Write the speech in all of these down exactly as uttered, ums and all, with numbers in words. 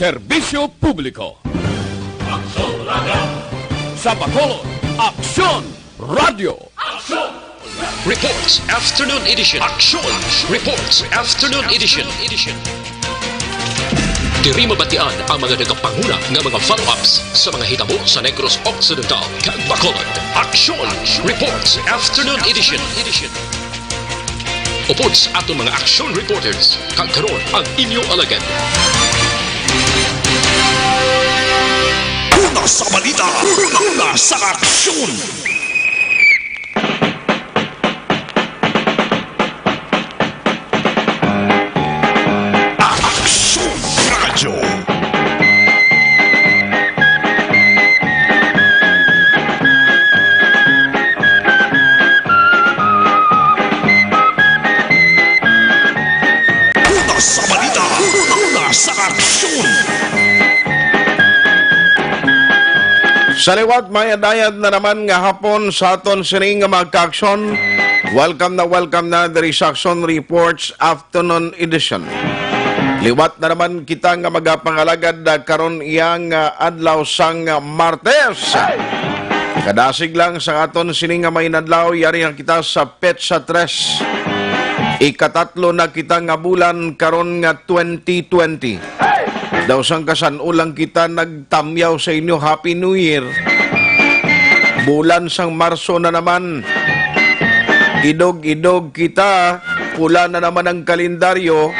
Serbisyo Publiko. Aksyon Radio. Sa Bacolod, Aksyon Radio. Aksyon! Reports Afternoon Edition. Aksyon! Reports Afternoon Edition. Diri mabatian ang mga nagapanguna nga mga follow-ups sa mga hitabo sa Negros Occidental kag Bacolod. Aksyon! Reports Afternoon Edition. Upod sa aton mga aksyon reporters, kag karon ang inyo alagad. Una sa balita, una sa aksyon. Aksyon Radyo. Una sa balita, una sa aksyon. Sa liwat, mayad-ayad na naman nga hapon sa aton sining nga mga kaaksyon. Welcome na welcome na diri sa Aksyon Reports Afternoon Edition. Liwat na naman kita nga magapangalagad, ah, karon iyang, ah, adlaw sang, ah, Martes. Kadasig lang sa aton sini nga may nadlaw, yari na kita sa petsa tres. Ikatatlo na kita nga bulan karon nga twenty twenty. Daw sang kasan-o lang kita nagtamyaw sa inyo Happy New Year. Bulan sang Marso na naman. Idog-idog kita, pula na naman ang kalendaryo.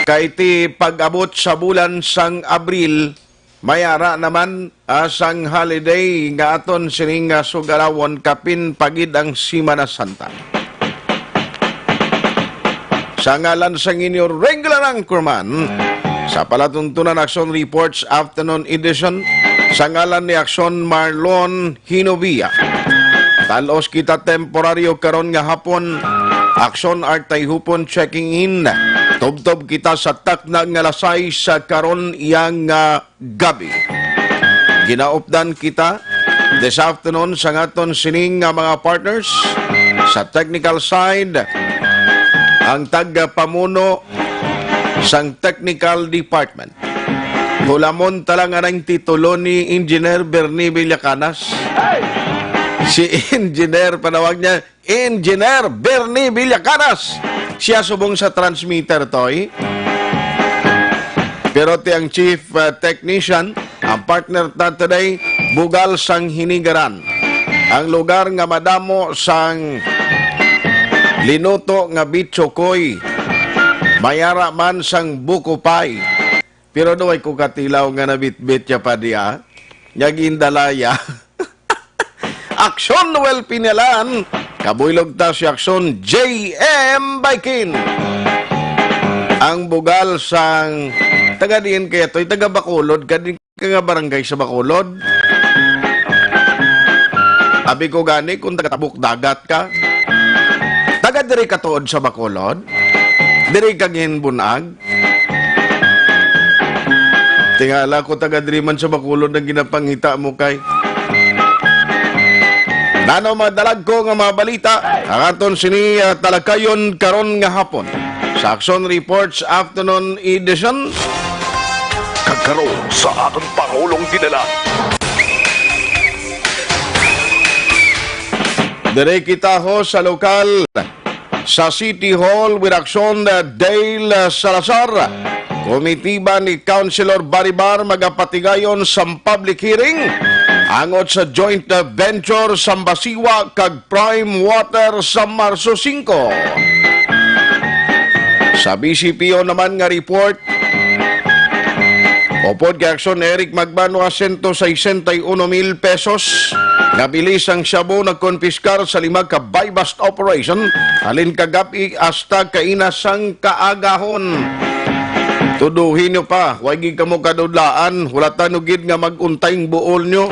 Kay ti pag-abot sa bulan sang Abril, may ara naman, ah, sang holiday nga aton sining nga sugarawon, kapin pa gid ang Semana Santa. Sa ngalan sang inyo regular anchorman, sa palatuntunan Aksyon Reports Afternoon Edition, sa ngalan ni Aksyon Marlon Hinovia. Talos kita temporaryo karon nga hapon. Aksyon Artay Hupon checking in. Tubtob kita sa takna nga alas sais sa karon iyang, ah, gabi. Ginaupdan kita this afternoon sa aton sining nga mga partners sa technical side, ang tagapamuno sang technical department. Hulamon ta lang anang titulo ni Engineer Bernie Villacanas. Si Engineer, panawag niya, Engineer Bernie Villacanas. Siya subong sa transmitter, toy. Pero ti ang chief, uh, technician, ang partner ta today, bugal sang hinigaran. Ang lugar nga madamo sang linuto nga bitchokoy, mayara man sang buko pie. Pero duway ko katilaw nga nabitbit ya pa diya, nga gindalaya. Aksyon Noel Pinalan, kabuylog ta si Aksyon J M Baikin. Ang bugal sang taga diin kaya to'y taga Bacolod, kadin ka nga barangay sa Bacolod. Abi ko gani kung taga Tabok Dagat ka. Taga diri ka tuod sa Bacolod? Diri ka ginbunag? Tingala ko taga diri man sa Bacolod ang ginapangita mo kay. Nano, mga dalagko nga mga balita, ang aton sini, ah, talakayon karon nga hapon sa Aksyon Reports Afternoon Edition. Kag karon sa aton Pangulong Dinala. Dire kita ho sa lokal sa City Hall with Aksyon, uh, Dale, uh, Salazar. Komitiba ni Councilor Baribar magapatigayon sa public hearing angot sa joint, uh, venture sa Basiwa kag Prime Water sa Marso singko. Sa B C P O naman nga report, upod kay Aksyon Eric Magbanwa, sento sesenta y uno mil pesos nga bili sang shabu nagkonpiskar sa lima ka buy-bust operation halin kagab-i hasta kaina sang kaagahon. Tuduhi niyo pa, way gid kamo kadudlaan, hulatan niyo gid nga mag-untay ang buol niyo.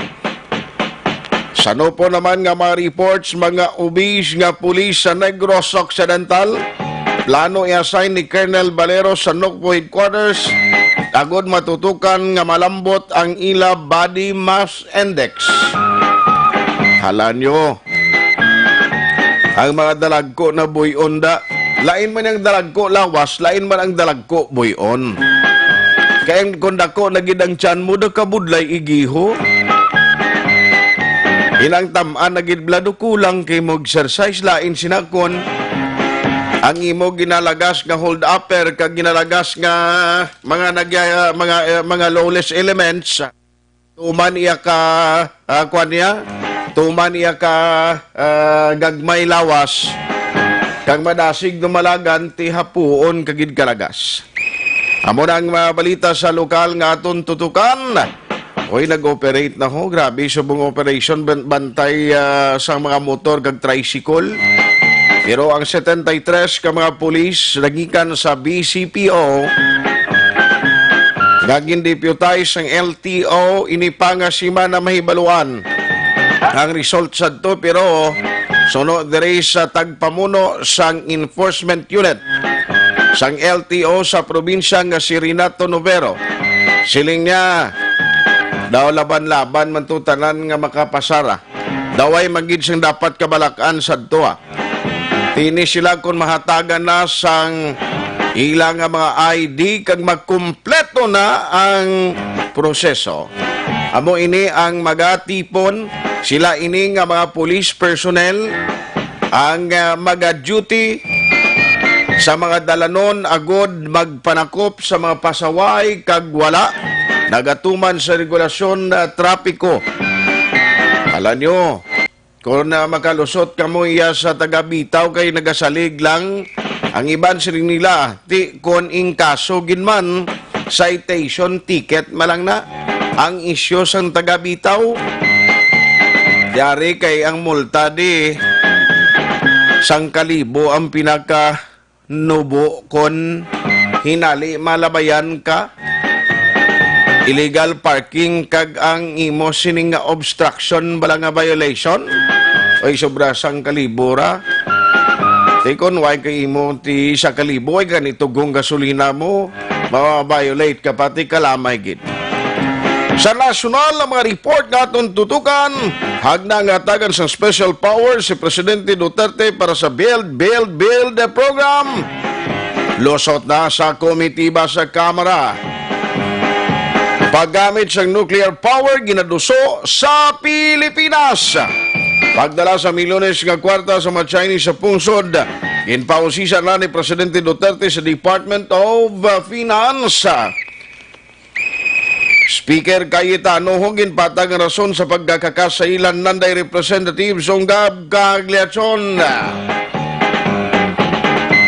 Sa nupo naman nga mga reports, mga obis nga pulis sa Negros Occidental, plano i-assign ni Colonel Valero sa Nukpo Headquarters agod matutukan nga malambot ang ila body mass index. Hala nyo, ang mga dalagko na buy-on da. Lain man ang dalagko lawas, lain man ang dalagko buy-on. Kay ang kung dako na gid ang tiyan mo, daw kabudlay igiho. Ilang tam-an na gid bala, do kulang kay mo exercise, lain sina kon ang imo ginalagas nga hold upper kag ginalagas nga mga nagya-, mga, eh, mga lawless elements. Tuman iya ka, ah, kuwan niya, tuman iya ka, ah, gagmay lawas, kag madasig dumalagan ti hapuon ka gid kalagas. Amo na ang mga balita sa lokal nga aton tutukan. Oy, nag-operate na ho. Grabe, subong operation ban-, bantay, ah, sa mga motor kag tricycle. Pero ang setenta y tres ka mga pulis nagikan sa B C P O nga gin-deputize sang L T O ini pa nga semana mahibaluan ang result sadto, pero suno diri sa tagpamuno sang enforcement unit sang L T O sa probinsya nga si Renato Novero, siling niya daw laban-laban man to tanan nga makapasara. Daway man gid sing dapat kabalak-an sadto, ah. Tini sila kon mahatagan na sang ila nga mga I D kag magkumpleto na ang proseso. Amo ini ang magatipon, sila ini nga mga police personnel ang, ah, maga-duty sa mga dalanon agod magpanakop sa mga pasaway kag wala nagatuman sa regulasyon, ah, trapiko. Alam nyo, kung, ah, makalusot kamo iya sa taga-Bitaw kay nagasalig lang, ang iban siling nila, ti kon ingkaso gid man, citation ticket man lang na ang isyu sang taga-Bitaw. Yari kay ang multa di sang kalibo ang pinaka nubo kon hinali malabayan ka. Illegal parking kag ang imo sining nga obstruction bala nga violation. Oy, sobra sang kalibura. Ti kon way kay imo ti sa kalibo, ay gani tugong gasolina mo, ma-violate ka pati kalamay gid. Sa nasyonal, ang mga report nga aton tutukan, hagna nga hatagan sang special power si Presidente Duterte para sa Build, Build, Build program. Lusot na sa komitiba sa Kamara. Paggamit sang nuclear power ginaduso sa Pilipinas. Pagdala sa milyones nga kwarta sa mga Chinese sa pungsod, ginpausisa na ni Presidente Duterte sa Department of Finance. Speaker Cayetano, ginpatag ang rason sa pagkakakas sa ilang nanday representatives, Ungab kag Leachon.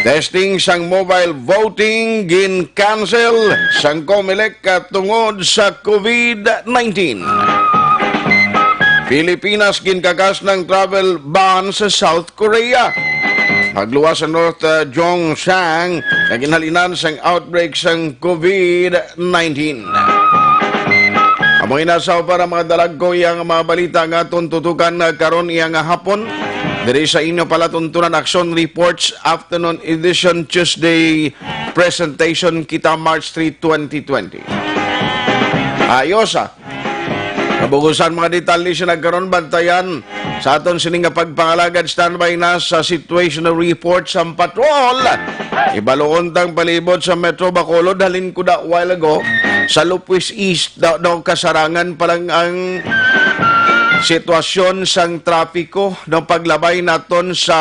Testing sang mobile voting gin-cancel sang Comelec tungod sa COVID nineteen. Pilipinas ginkakas ng travel ban sa South Korea. Magluwas sa North, uh, Gyeongsang nga ginhalinan sang outbreak sang COVID nineteen. Amo ina sa para mga dalagkoy ang mga balita nga aton tutukan, uh, karon iya nga hapon. Diri sa inyo palatuntunan, Action Reports Afternoon Edition, Tuesday presentation kita, March three, twenty twenty. Ayos, ah. Kabugusan mga detalye sa nagkaron, bantayan sa aton sini nga pagpangalagad. Standby na sa situational report sa patrol. Ibaluon tang palibot sa Metro Bacolod, halin ko da while ago, sa Lopez East, daw, daw kasarangan pa lang ang sitwasyon sang trapiko, no, paglabay naton sa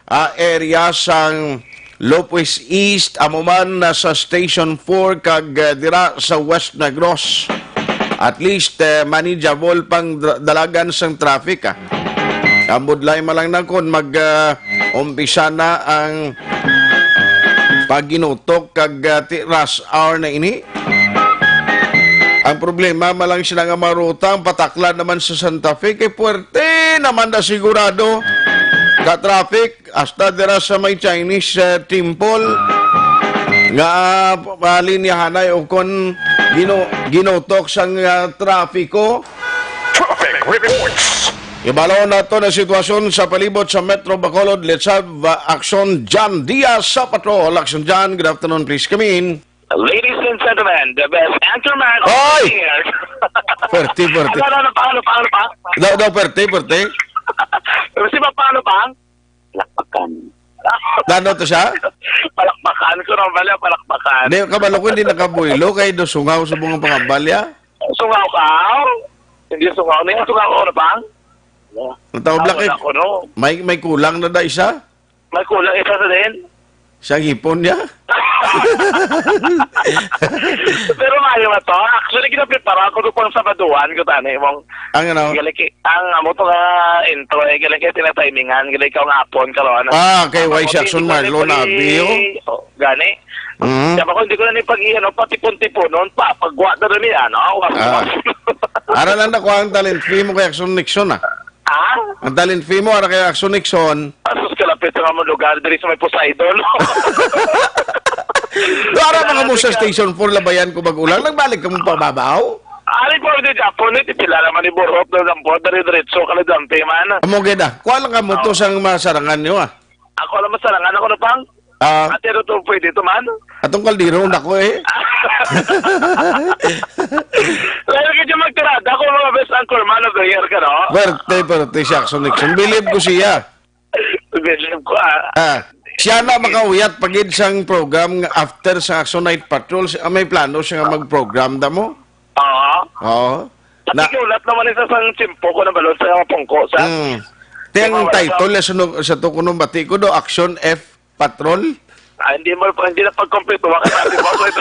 ah, area sang Lopez East, amo man na sa Station four kag, ah, dira sa West Negros. At least, eh, manageable pang dra-, dalagan sang traffic, ah. Ang budlay man lang na kung mag, ah, umpisa na ang pagginutok kag, ah, ti-, rush hour na ini. Ang problema, malang sila nga marutang, pataklan naman sa Santa Fe, kay puwerte naman na sigurado ka traffic, hasta dira sa may Chinese, eh, temple, nga, ah, palinyahanay o kon ginu-, ginutok sang, ah, trafiko. Traffic reports. Ibalo nato na sitwasyon sa palibot sa Metro Bacolod. Let's have, uh, Action John Diaz sa patrol. Action John, good afternoon, please come in. Ladies and gentlemen, the best anchorman on Hoy! The air. Perte, perte. Ano, ano, ano pa, ano pa, ano pa? Daw, daw, perte, perte. Pero si pa, ano pa? Lakpakan. Ano to siya? Palakpakan ko nang bala, palakpakan. Di, kabalo ko, hindi nakabuylo kay do sungaw sa mga pangabalya. Sungaw ka? Hindi sungaw. Hindi sungaw ko na, Pang. Ang tawag Ako lang, eh, na ako, no? may, may kulang na da isa. May kulang isa sa din. Siya ang ipon niya? Pero maayo na to. Actually, ginaprepara ko doon pang Sabaduan ko, tani, mong Ang ano? Gali kay, ang amo to nga intro, eh, gali kay tinatimingan, gali ka nga apon karon. Ah, kay Ang why amo si to, Action hindi ko Marlo na na pag-, abi, oh? Oh, gani. Mm. Kaya ako, hindi ko na ni pag-, ano, patipon-tiponon pa, pagwa na rin yan, no? Ah. Ara lang na ko ang talent fee mo kay Action Nixon, ah. Ah? Ang talent fee mo, ara kay Action Nixon. Asus, kalapit sa mga lugar, diri sa may Poseidon. Ara mga mo sa Station four, labayan ko mag-ulang. Nagbalik ka mong pababaw? Ari po, di Japon, eh, pila naman ni Burhop, no, Jampon, dire-diretso ka na, Jampi, man. Amo gid, ah. Kuha lang ka mo to Oo. sang masarangan niyo, ah. Ako lang masarangan ako, no, Pang? Ah. Ate, ano to, pwede to, man? Atong kaldero, nako, eh. Lalo ka dyan magtirada kung mga best anchor man of the year ka, no? Perte, perte si Action Nixon. Believe ko siya. Believe ko, ah. Ah, siya na makauyat pagid sang program nga after sa Action Night Patrol. Si-, ah, may plano siya nga mag-program, da mo? Oo. Oo. Pati Na kiulat naman isa sang tiyempo ko na balon sa mga pungko, sa Mm. Ti ang Mga wala title sa na sunog, sa to kuno bati ko do, Action F Patrol? Ah, hindi mo, hindi na pagkompleto, wala ka sabi mo, so ito.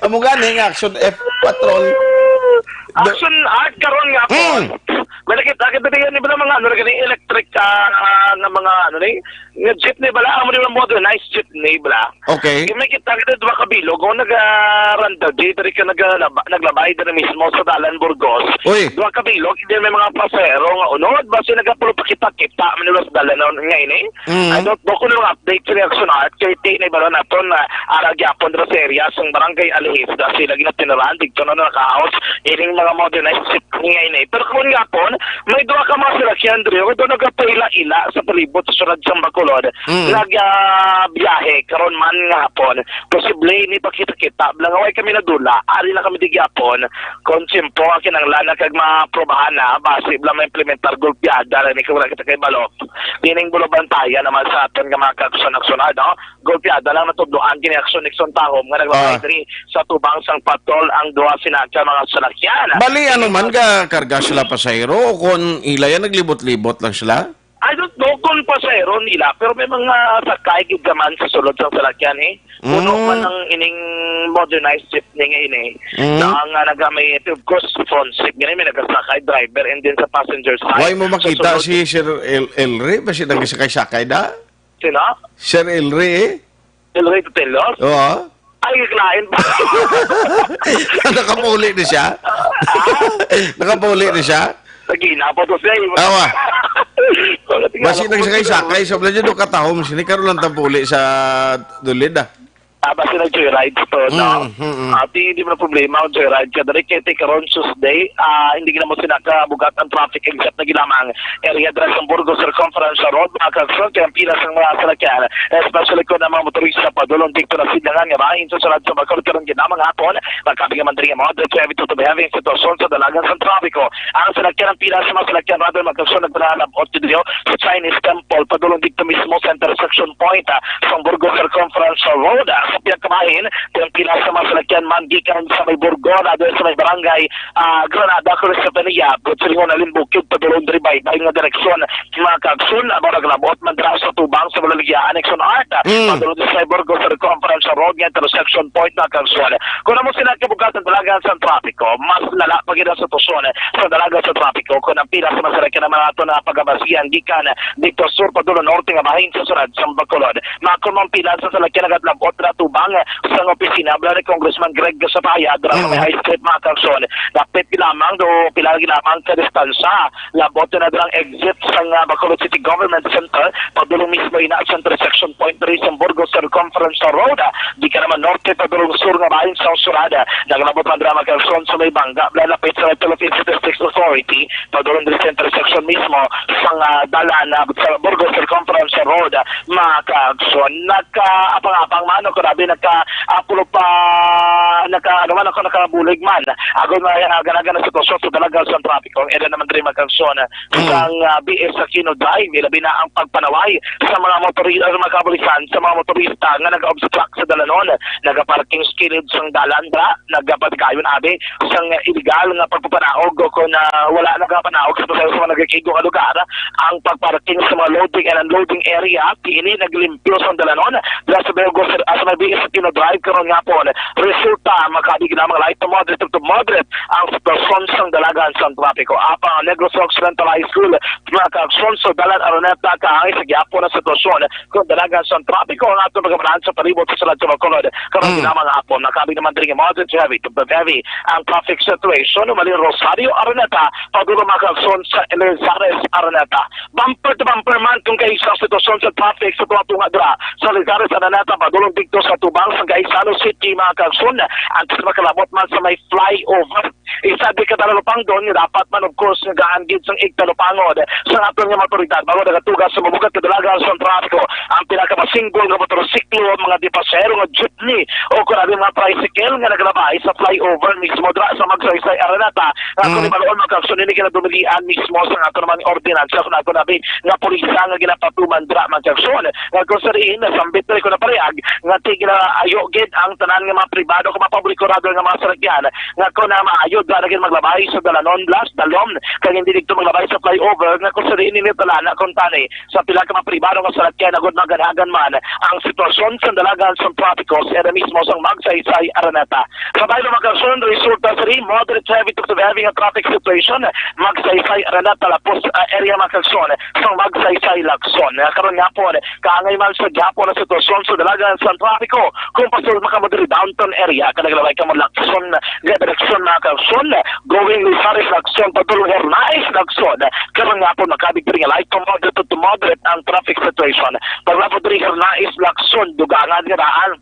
Amo gani nga Action F Patrol. Do- Action art karon nga po. Mm. May nakita kita diyan, di ba, mga ano, naging electric, ah, ah, nga mga ano ni, nga jeepney bala, amo di ba, modernized jeepney bala. Okay. Yung may kita kita duha ka bilog, o naga-randal, di, diri ka nagalaba-, naglabay diri mismo sa Dalan Burgos. Uy. Duha ka bilog, hindi may mga pasahero nga unod, basi nagapulupakita-kita, man nila sa dalan na nga ini. Mm. I don't know kung anong update sa reaction art, kay ti na iba naton na ara gyapon dira sa area sang Barangay Alihis, da sila ginatinaran, dito na nakahaos, ining mga modernized jeepney nga ini. Pero kung gapon, may duha ka mga salakyan diri, nga doon nagapahila-ila sa palibot sa syudad sang Bacolod. Mm. Nagabiyahe karon man nga hapon. Posible ni pakita-kita, bala nga way kami nadula, ari na kami di gyapon. Kung tiyempo ang kinahanglan na kag maprobahan na, basi bala ma-implementar, golpeada lang ni kung wala kita kay balok. Dining bulubantayan naman sa aton nga mga kaagsunan-agsunan, no? Golpeada lang natudloan kini Action Nixon Tahom nga naglabay Ah. diri sa tubang sang patrol ang duha sina ka mga salakyan. Bali, ano man, ga karga sila pasahero o kung ila yan, naglibot-libot lang sila? I don't know kung pasahero nila, pero may mga sakay gid naman sa sulod sang salakyan, eh. Puno Mm. man ang ining modernized jeepney nga ini. Mm. Na nga naga may, of course, front seat, gani may nagasakay, driver, and then sa passenger side. Why mo Sa makita sulod si Sir El-, Elry? Ba siya nagsakay-sakay da? Sino? Sir Elry, eh? Elry Tutelos? Oo. Ay, lain pa. Nakapuli na siya? Ah? Nakapuli na siya? Lagi na po to siya, eh. Awa. Wala, tingnan Basi ko, nagsakay-sakay, sa bala niya, do katahom, sini karon lang tapuli sa dulid, ah. Ah, basi nag-joyride to, no? Mm, mm, mm. Ah, di, di mo na problema, ang joyride ka. Dali, kay ti karon, Tuesday, ah, hindi gina mo sila kabugat ang traffic except na gilamang area dira sa Burgos Circumferential Road, mga kaagsunan, kay ang pila sang mga salakyan, especially kung ang mga motorista padulong dito na silangan nga bahin sa sulod sa Bacolod karon gid na mga hapon, magkabig man diri mo, the heavy to the heavy ang sitwasyon sa dalagan sa trapiko. Ang salakyan, ang pila sa mga salakyan, rather, mga kaagsunan, nagpanalabot dito sa Chinese Temple, padulong dito mismo sa intersection point, ah, sa Burgos Circumferential Road, ah, sa pihak kabahin, ang pila sa mga salakyan man gikan sa may Burgos, rather, sa may barangay ah, Granada, Cruz Catania, Putsulingon, Alimbukid, padulong diri baybay nga direksyon. Mga kaagsunan, amo naglabot man dira sa tubang sa Malaligya, Annex on Art. Mm. Padulong diri sa Burgos Circumferential Road nga intersection point, mga kaagsunan. Kung amo sila kabugat ang dalagan sa trapiko, mas lala pa gid ang sitwasyon sa dalagan sa trapiko kung ang pila sa mga salakyan naman ato na pagabasihan gikan dito sur padulong norte nga bahin sa sulod sa Bacolod. Makon man pila sa salakyan nagatlabot na tubang sang opisina bala ni Congressman Greg Gatchalian dira sa may Mm. High Street, mga kaagsunan. Dapit lamang do, pila lagi lamang ka distansya. Labot na dirang exit sang, ah, Bacolod City Government Center. Padulong mismo ina sa intersection point diri sa Burgos Circumferential Road. Di ka naman norte, padulong sur nga bahin sa syudad. Naglabot man dira, mga kaagsunan, sa may bangga, bala lapit sa may Philippine Statistics Authority. Padulong diri sa intersection mismo sang, ah, dalan, ah, sa Burgos Circumferential Road, ah, mga kaagsunan. Nagkaapang-apang man, o grabe, nagka-, ah, pulo pa Naka, ano man ako, nakabulig man. Ako na, ah, ganagan ang sitwasyon sa dalagan sa trapiko. Ila naman diri, mga kaigsuon, Mm. sang, ah, B S Aquino Drive, ilabi na ang pagpanaway sa mga motori-, ah, mga kabulisan, sa mga motorista nga nag-obstruct sa dalanon, nagaparking sa kilid sang dalan, bra, nagapatigayon abi sang illegal nga pagpapanaog o kung, ah, wala nagapanaog sa pasahero sa mga nagakaigo nga lugar. Ang pagparking sa mga loading and unloading area, kini naglimpyo sang dalanon, dira sa Vergo, sir, ah, sa may B S Aquino Drive karon nga hapon. Resulta, makabig na mga light to moderate to moderate ang sitwasyon sang dalagan sang trapiko. Apang ang Negros Occidental High School, mga kaigsuon, sa Dalan Araneta, kaangay sa gihapon ang sitwasyon kung dalagan sang trapiko ang aton pagkamalan sa palibot sa Sulod sa Bacolod. Karon Mm. ginamang hapon, nakabig naman diri nga moderate to heavy to heavy ang traffic situation. Umalin Rosario Araneta, padulong, mga kaigsuon, sa Elizares Araneta. Bumper to bumper man kung kaisa ang sitwasyon sa traffic sa tunga-tunga dira sa Lizares Araneta, padulong didto sa tubang sang Gaisano City, mga kaigsuon, antes makalabot man sa may flyover. Isa di ka talupangdon nga dapat man, of course, nga gaan gid sang igtalupangod sa aton nga mga otoridad bago nagatuga sa mabugat kadalagan sa trapiko ang pinakamasinggol nga motorsiklo, mga di pasahero nga jeepney o kon ano, mga tricycle nga naglabay sa flyover mismo dira sa Magsaysay Araneta. Nga kung Mm. ibalon, mga kaigsuon, ini ginadumilian mismo sa aton mga ordinansa, kung ako nabi nga pulisa nga ginapatuman dira, mga kaigsuon. Nga kung sa diin, nasambit na ko na parehag nga tigil ayo gid ang tanan nga mga pribado kung mga publiko rather nga mga salakyan nga kung na maayo dira na gid maglabay sa dalanon, blas, dalom, kag hindi didto maglabay sa flyover, nga kung sa diin ini talana kung tani sa pila ka mga pribado nga salakyan agud maganagan man ang sitwasyon sa dalagan sa trapiko sa area mismo sang Magsaysay Araneta. Sa bayan, mga kaigsuon, resulta sa di moderate heavy to heavy nga traffic situation, Magsaysay Araneta, lapos, ah, area, mga kaigsuon, sang Magsaysay Lacson. Nga karon nga hapon, kaangay man sa gihapon ang sitwasyon sa dalagan sa trapiko kung pasulod man kamo diri downtown area, kag naglabay kamo Lacson nga direksyon, mga kaigsuon, going Lizares Lacson, padulong Hernaez Lacson. Karon nga hapon, makabig diri nga light to moderate to moderate ang traffic situation. Paglabot diri Hernaez Lacson, dugangan nga daan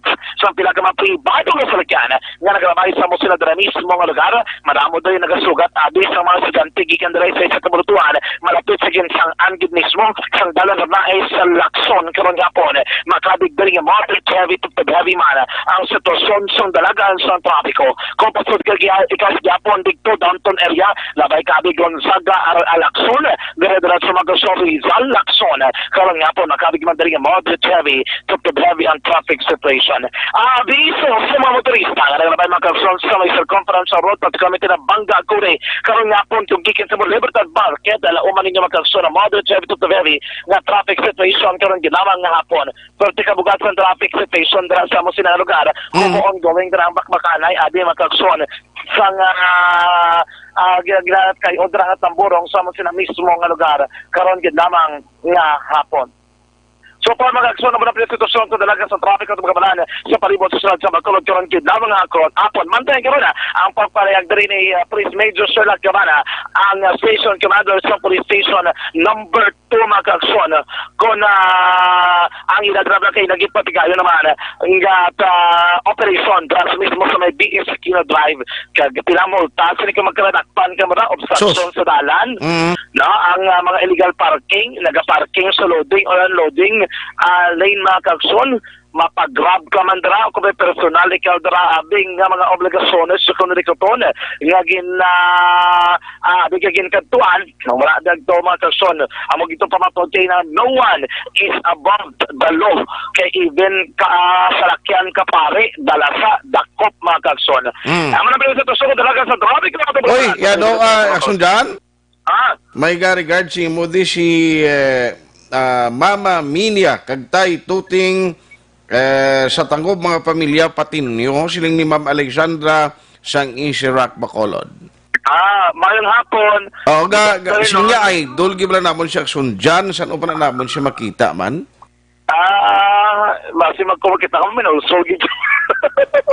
sa pila ka mga pribado nga salakyan nga naglabay sa amo sila dira mismo nga lugar. Madamo diri nagasugat abi sa mga estudyante gikan diri sa isa ka bulutuhan malapit sa ginsang-an gid mismo sang dalan nga naay sa Lacson karon gahapon. Makabig diri nga moderate heavy to heavy man ang sitwasyon sang dalagan sang trapiko. Kung pasod ka giha-, ikaw sa gihapon didto downtown area, labay kabig Gonzaga, Ar-, Lacson, dire-diretso man ka sa Rizal, Lacson. Karon gahapon, makabig man diri nga moderate heavy to heavy ang traffic situation. Abiso sa mga motorista nga naglabay, mga kaigsuon, sa may circumference road, particularmente na Banga Curi. Karon gahapon, kung gikan sa Libertad Market, ala uman ninyo, mga kaigsuon, ang moderate heavy to heavy nga traffic situation karon ginamang nga hapon. Perti ka bugat sa traffic situation dira sa amo sina nga lugar. Mm. Kung ongoing dira ang bakbakanay, abi, mga kaigsuon, sa nga, ah, ah, gina-, gina-, kay Odra nga Tamborong sa amo sina mismo nga lugar karon gid lamang nga hapon. So far, mga kaigsuon, amo na ang sitwasyon sa dalagan sa trapiko sa pagkamalan sa palibot sa siyudad sa Bacolod karon gid lamang nga hapon. Mantayan karon, ah, ang pagpahayag diri ni, ah, Police Major Sherlock Cabana, ang, ah, station commander sa police station number two, mga kaigsuon, kung, ah, ang ila drama kay naging patigayon naman nga, ah, operation dira mismo sa may B S Aquino Drive. Kag pila multa sini kung magkaladakpan ka mura, obstruction Sus. sa dalan, Mm. no? Ang, ah, mga illegal parking, nagaparking sa loading or unloading, ah, lane, mga kaigsuon, mapa-grab ka man dira, kung may personal ikaw dira, abing nga mga obligasyones sa kung likuton nga gin, ah, ah, abing nga ginkadtuan, wala dagto, mga kaigsuon. Amo gito pamatod kay na no one is above the law. Kay even ka, ah, salakyan ka pare, dala sa dakop, mga kaigsuon. Mm. Amo na pala sa tusok, dalaga sa traffic, mga kaigsuon. Oy, yan, no, ah, Action Jan? Ah. May ga regard si mo di si, eh, ah, Mama Minia kag Tay Tuting, eh, sa tangob mga pamilya Patinio, siling ni Ma'am Alexandra sang Easy Rock, Bacolod. Ah, mayong hapon. Oo, ga, ga, Sorry, siling no? niya, idol, gibla namon siya Action Jan, san-o pa na namon siya makita man? Ah, basi magkumakita kami, minulsol gid.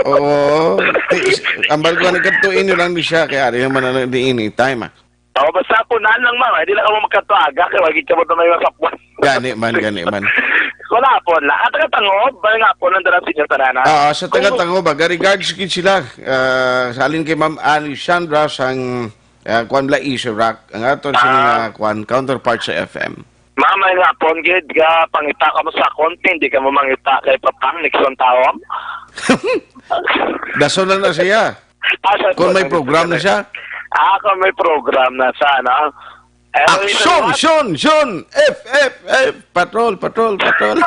Oo. Ti-, ambal ko, nagkadtuin nyo lang ni siya, kaya di naman na di anytime, ah. Oh, basta ako na lang, ma'am. Hindi lang ako magkatuaga, kaya wagi ka mo na may masapwan. Gani man, gani man. Wala po, la. At taga-tangob, ba nga po, nandun ang sinyo tanan, ha? Ah, sa taga-tangob, ah, regards gid sila, ah, sa alin kay Ma'am Alexandra sang, ah, kuwan bala, Easy Rock, ang aton sini nga, Ah. kuwan, counterpart sa F M. Maayong hapon gid, ga pangita kamo sa akon, hindi kamo mangita kay Papang Nixon Taom. Dason lang na siya. Ah, sa Kung may program na siya. Ah, kung may program na siya, no? Eh, Action! Shun! Shun! F! F! F! Patrol! Patrol! Patrol!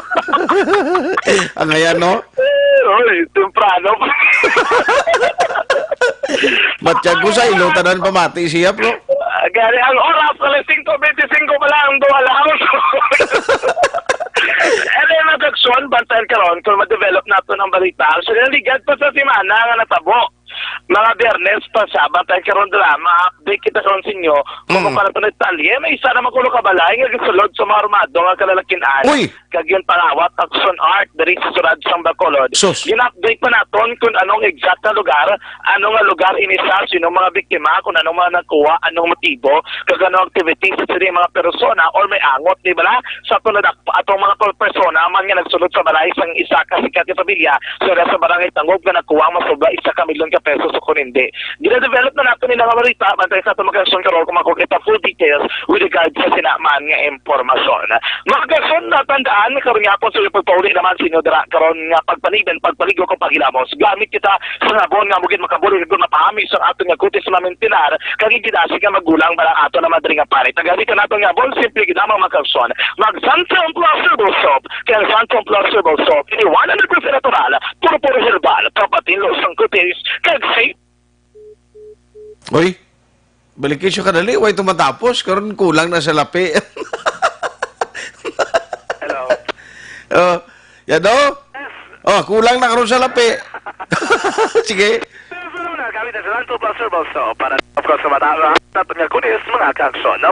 Ang ayan, no? Uy, temprano. Matiyag ko sa ilo, tanan pamati siya, bro. Ah, gani, ang oras, alas singko bente singko pa lang, duha lang. Ere, mga kaagsoon, bantayan karon kung ma-develop nato ng balita. Actually, naligad pa sa semana nga natabo. Mga Biyernes pa siya, bantayan karon drama. Update kita karon sa inyo. Kung Mm. Para sa detalye, may isa naman kuno ka balay nga gisulod sa mga armado nga kalalakin-an. Uy! Kag yun pangawat, action art, diri sa Surad sang Bacolod. Sus! Gina-update pa naton kung anong exact na lugar, ano nga lugar ini sa, sino mga biktima, kung anong mga nagkuha, anong motibo, kag ano activities sa sini mga persona or may angot, di ba na? Sa aton na dak-, atong mga per-, persona man nga nagsulod sa balay sang isa ka sikat nga pamilya, sa sa barangay Tangub nga nagkuha ang masobra isa ka milyon ka pesos o kung hindi. Gina-develop na nato ni nga balita, bantay sa atong mga kaagsoon karon kung makukita full details with regard sa sinaman nga impormasyon. Mga kaagsoon, natandaan, karon nga po sa pagpauli naman sa inyo dira karon nga pagpaniben, pagpaligo kung paghilamos. Gamit kita sa sabon nga mugid makabulig kag mapahami sa aton nga kutis sa mamintinar, kag igidasig nga magulang para ato na madri nga pare. Tagamit nato nga sabon, simple gid lamang mga kaagsoon. Mag Santon Plus Herbal Soap, kay ang Santon Plus Herbal Soap, ini one hundred percent natural, puro-puro herbal, papatinlo sang kutis, kag safe. Uy, balik siya kadali, way tumatapos, karon kulang na sa lapi. Hello. Oh, yan daw? Oh, kulang na karon sa lapi. Sige. Pero na, gamit ang Santo Plus Herbal Soap para, of course, sa mata, ang aton nga kutis, mga kaagsoon.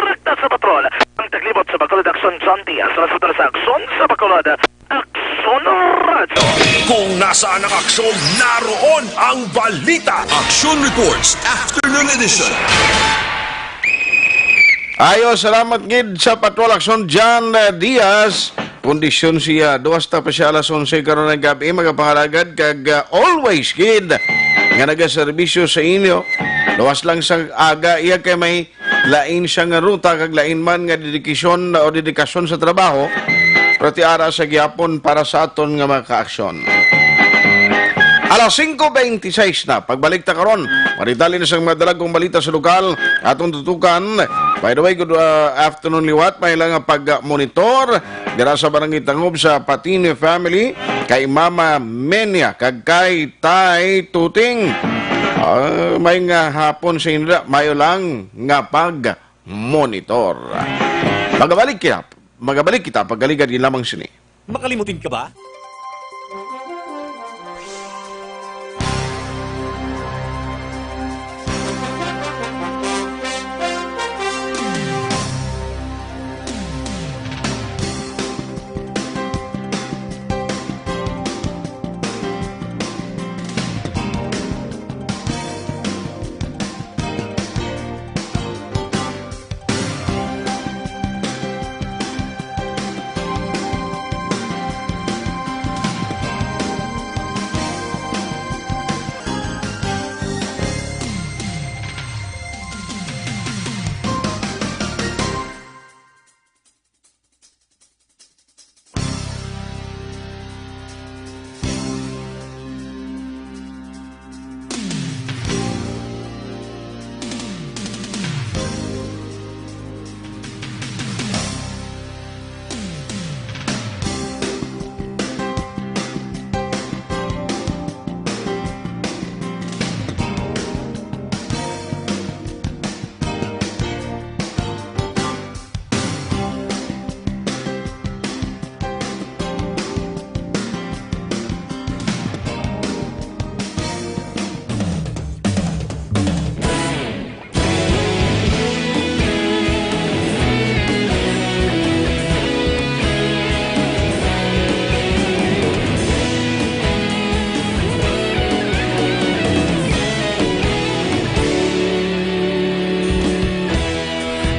Rekta sa patrol, ang taglibot sa Bacolod Action, John Diaz, sa Hospital sa Action sa Bacolod, Action Radio. Kung nasaan ang aksyon, naroon ang balita. Action Reports, Afternoon Edition. Ayo, salamat gid sa Patrol Aksyon, John, eh, Diaz. Kondisyon siya, duwas ta pa siya alas onse karon ng gabi, mga pangalagad, kag, ah, always gid nga nagaserbisyo sa inyo. Duwas lang sa aga, iya kay may lain siya nga ruta, kag lain man nga dedikasyon o dedikasyon sa trabaho, pero ti ara sa gihapon para sa aton nga mga kaaksyon. Alas singko bente seis na, pagbalik ta karon, maritalin sa mga dalagkong balita sa lokal, atong tutukan. By the way, good, uh, afternoon liwat, may lang nga pag-monitor dira sa Barangay Tangub sa Patini family, kay Mama Menia, kag kay Tay Tuting. Ah, may nga hapon sa inyo, mayo lang nga pag-monitor. Magabalik kita, magabalik kita, pagkaligad gid lamang sini. Makalimutin ka ba?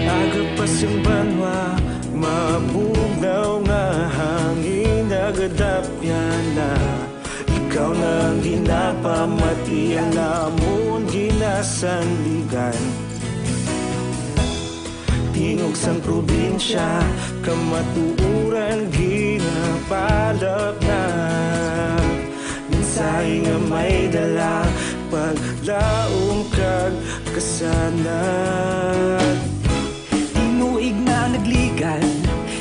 Aga pa sing banwa, mabugnaw nga hangin, nagadapyan na. Ikaw na ang ginapamati, ang amon ginasandigan. Tingog sang probinsya, kamatuoran ginapalapnag. Mensahe nga may dala, paglaom kag kasanag. Tinuig na nagligan,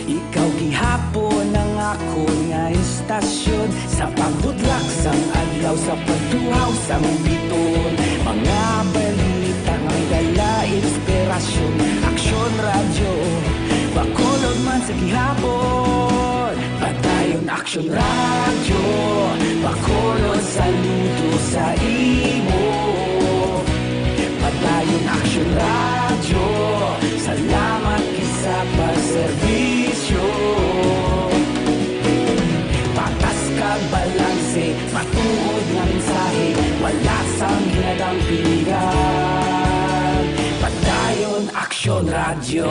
ikaw gihapon ang akon nga istasyon. Sa pagbutlak sang adlaw, sa pagtuhaw sang bituon, mga balita nga may dala inspirasyon. Aksyon Radyo, Bacolod man sa gihapon. Padayon Aksyon Radyo, Bacolod, saludo sa imo. Padayon Aksyon Radyo, salamat gid sa pagserbisyo. Patas kag balanse, matuod nga mensahe, wala sang ginadampingan. Padayon Aksyon Radyo.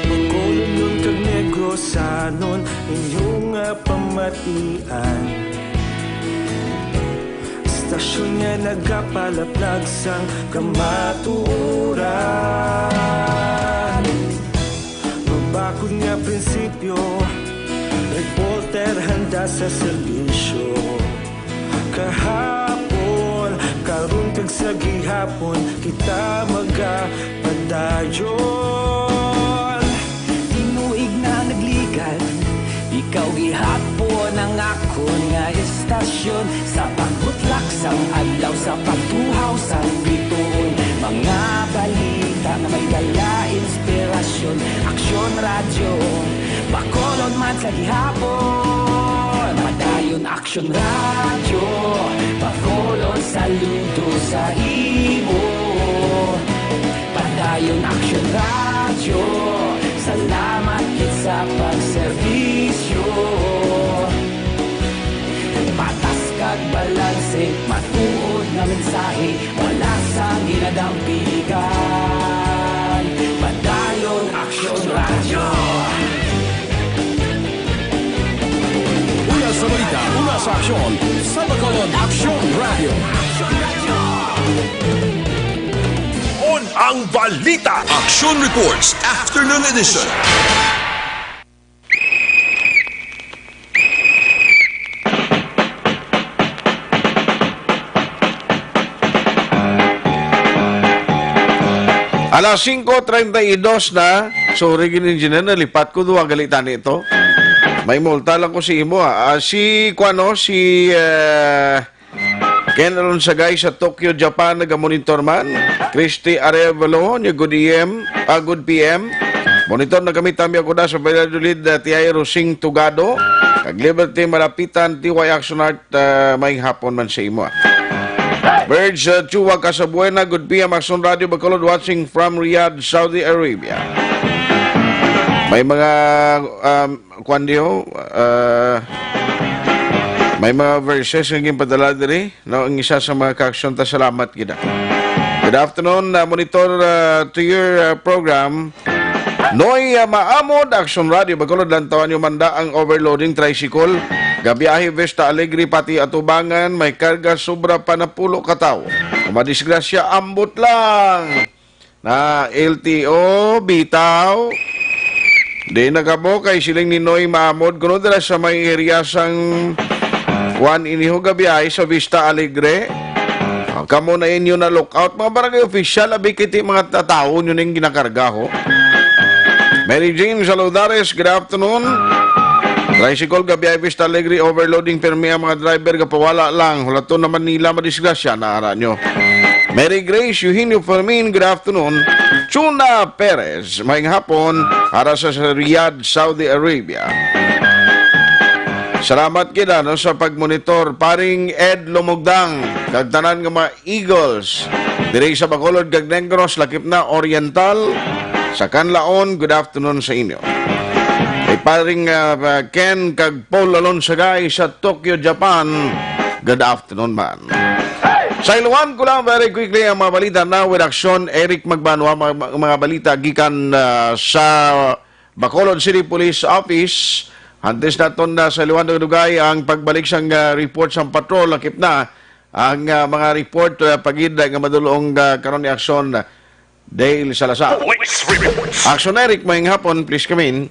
Bacolodnon kag Negrosanon, inyo nga pamatian. Istasyon nga nagapalaplag sang kamatuoran. Mabakod nga prinsipyo, reporter handa sa serbisyo. Kahapon, karon kag sa gihapon, kita magapadayon. Tinuig na nagligan, ikaw gihapon ang akon nga istasyon. Sa pagbutlak sang adlaw, sa pagtuhaw sang bituon, mga balita nga may dala inspirasyon. Aksyon Radyo, Bacolod man sa gihapon. Padayon Aksyon Radyo, Bacolod, saludo sa imo. Padayon Aksyon Radyo, salamat gid sa pagserbisyo. Patas kag balanse, matuod nga mensahe, wala sang ginadampingan. Padayon Aksyon Radyo. Una sa balita, una sa aksyon, sa Bacolod Aksyon Radio. On ang balita. Action Reports, Afternoon Edition. Alas singko treinta y dos na. Sorry gid, engineer, nalipat ko duha gali tani to. May multa lang ko sa imo, ah. Ah, si, kuano, si, eh, Ken Alonsagay sa Tokyo, Japan, nagamonitor man. Christy Arevalo, niya, good A M, ah, good P M. Monitor na kami, Tamya Kuda sa Valladolid, ah, T I Rosing Tugado. Kag Liberty Malapitan, T Y Action Art, ah, may hapon man sa imo, ah. Birds, ah, Chua Casabuena, good P M, Action Radio Bacolod, watching from Riyadh, Saudi Arabia. May mga, um, kuwan diho, ah, may mga verses nga ginpadala diri, no? Ang isa sa mga kaaksyon ta, salamat gid, ah. Good afternoon, ah, monitor, ah, to your, ah, program. Noy, ah, Maamod, Action Radio Bacolod, lantawan nyo man da ang overloading tricycle. Gabiyahe Vista Alegre, pati Atubangan, may karga sobra pa napulo ka tawo. Kung madisgrasya, ambot lang. Na L T O, bitaw. Di na kamo kay siling ni Noy Maamod, kuno dira sa may area sang kuan iniho gabiyahe sa Vista Alegre. Ah, kamo na inyo na lookout, mga barangay official, abi kiti mga tatawo nyo ning ginakarga, ho. Mary Jane Saludares, good afternoon. Tricycle gabiyahe Vista Alegre, overloading permi ang mga driver, gapawala lang. Hulaton naman nila, madisgrasya na ara nyo. Mary Grace Eugenio Fermin, good afternoon. Chuna Perez, maayong hapon, ara sa, sa Riyadh, Saudi Arabia. Salamat gid, ano, sa pagmonitor. Paring Ed Lumugdang, kag tanan nga mga Eagles diri sa Bacolod kag Negros, lakip na Oriental, sa Canlaon, good afternoon sa inyo. Kay paring, ah, Ken kag Paul Alonsagay sa Tokyo, Japan, good afternoon man. Sa iluhan ko lang very quickly ang mga balita na with action, Eric Magbanwa, mga, mga balita gikan, ah, sa Bacolod City Police Office, Antes naton na sa liwan dugay ang pagbalik sang, ah, report sang patrol, lakip na ang, ah, mga report, ah, pagid nga madulong, ah, karon ni Aksyon Dale Salazar. Police reports. Aksyon Eric, maayong hapon, please come in.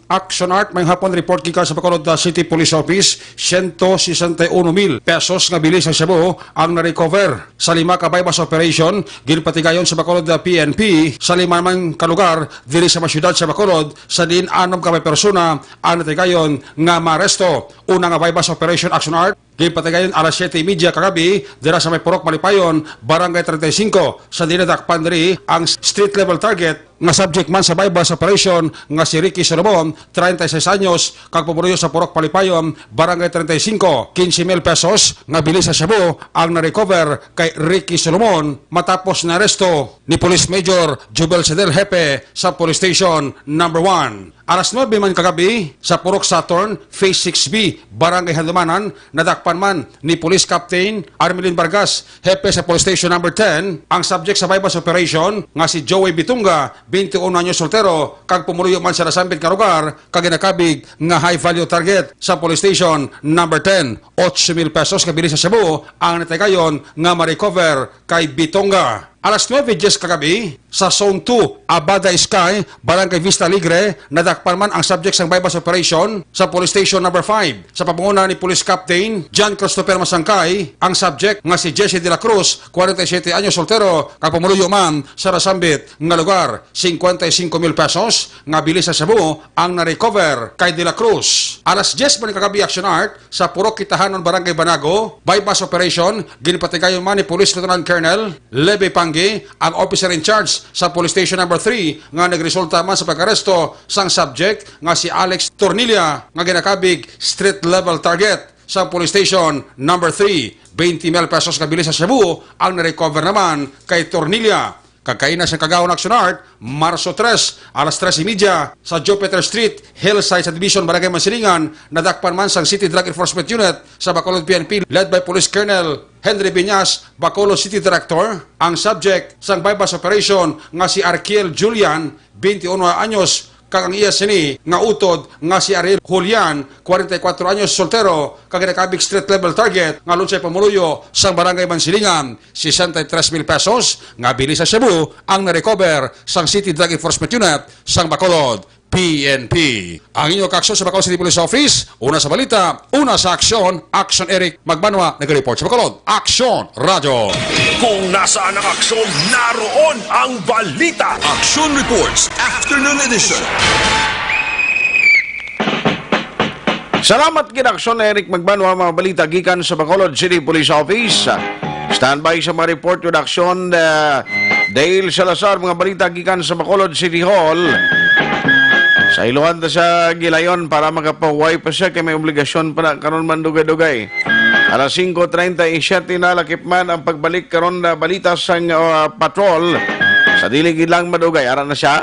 Action Art, maayong hapon, report gikan sa Bacolod, uh, City Police Office, siyento sesenta y uno mil pesos nga bili sa shabu ang na-recover sa lima ka buy-bust operation ginpatigayon sa Bacolod, uh, P N P sa lima man ka lugar diri sa masyudad sa Bacolod, sa diin anom ka may persona ang natigayon nga maaresto. Una nga buy-bust operation, Action Art, ginpatigayon alas siyete y media kagabi dira sa may Purok Malipayon, Barangay treinta y cinco, sa diin nadakpan diri ang street level target nga subject man sa buy-bust operation nga si Ricky Solomon, treinta y seis anyos, kag pumuluyo sa Purok Malipayon, Barangay treinta y cinco. Quince mil pesos nga bili sa shabu ang na-recover kay Ricky Solomon matapos naaresto ni Police Major Jubel Sedel, hepe sa Police Station Number One. Alas nuebe man kagabi, sa Purok Saturn, Phase six B, Barangay Handumanan, nadakpan man ni Police Captain Armelin Vargas, hepe sa Police Station Number Ten, ang subject sa buy-bust operation nga si Joey Bitunga, twenty-one anyos, soltero, kag pumuluyo man sa nasambit nga lugar, kag ginakabig nga high value target sa Police Station Number Ten. Ocho mil pesos nga bili sa shabu ang natigayon nga ma-recover kay Bitunga. Alas nuebe dies kagabi, sa Zone two, Abada Sky, Barangay Vista Alegre, nadakpan man ang subject sang buy-bust operation sa Police Station Number Five. Sa pamunguna ni Police Captain John Christopher Masangkay, ang subject nga si Jesse de la Cruz, kwarenta y siyete anyos, soltero, kag pumuluyo man sa nasambit nga lugar. Cincuenta y cinco mil pesos nga bili sa shabu ang na-recover kay de la Cruz. Alas dies man kagabi, Action Art, sa Purok Kitahanon, Barangay Banago, buy-bust operation, ginpatigayon man ni Police Lieutenant Colonel Levy Panggi, ang officer in charge sa Police Station Number Three, nga nagresulta man sa pag-aresto sang subject nga si Alex Tornilla, nga ginakabig street level target sa Police Station Number Three. Twenty mil pesos nga bili sa shabu ang na-recover naman kay Tornilla. Kag kaina sang kagahon, Action Art, Marso tres, alas tres y media, sa Jupiter Street, Hillside Subdivision, Barangay Mansilingan, nadakpan man sang City Drug Enforcement Unit sa Bacolod P N P, led by Police Colonel Henry Viñas, Bacolod City Director, ang subject sang buy-bust operation nga si Arkiel Julian, twenty-uno anyos, kag ang iya sini nga utod nga si Ariel Julian, kwarenta y kuwatro anyos, soltero, kag ginakabig street level target nga lunsay pumuluyo sang Barangay Mansilingan. Sesenta y tres mil pesos nga bili sa shabu ang na-recover sang City Drug Enforcement Unit sang Bacolod, P N P. Ang inyo kaaksyon sa Bacolod City Police Office, una sa balita, una sa aksyon, Action Eric Magbanwa, nag-report sa Bacolod. Aksyon Radyo. Kung nasaan ang aksyon, naroon ang balita. Action Reports, Afternoon Edition. Salamat gid, Aksyon Eric Magbanwa, mga balita gikan sa Bacolod City Police Office. Standby sa mga report gid, Aksyon, uh, Dale Salazar, mga balita gikan sa Bacolod City Hall. Sa iluhan ta sa gilayon para makapahuway pa siya kay may obligasyon pa na karon man dugay-dugay. Alas singko treinta y siete na, lakip man ang pagbalik karon na balita sang, uh, patrol. Sa dili gid lang madugay, ara na siya.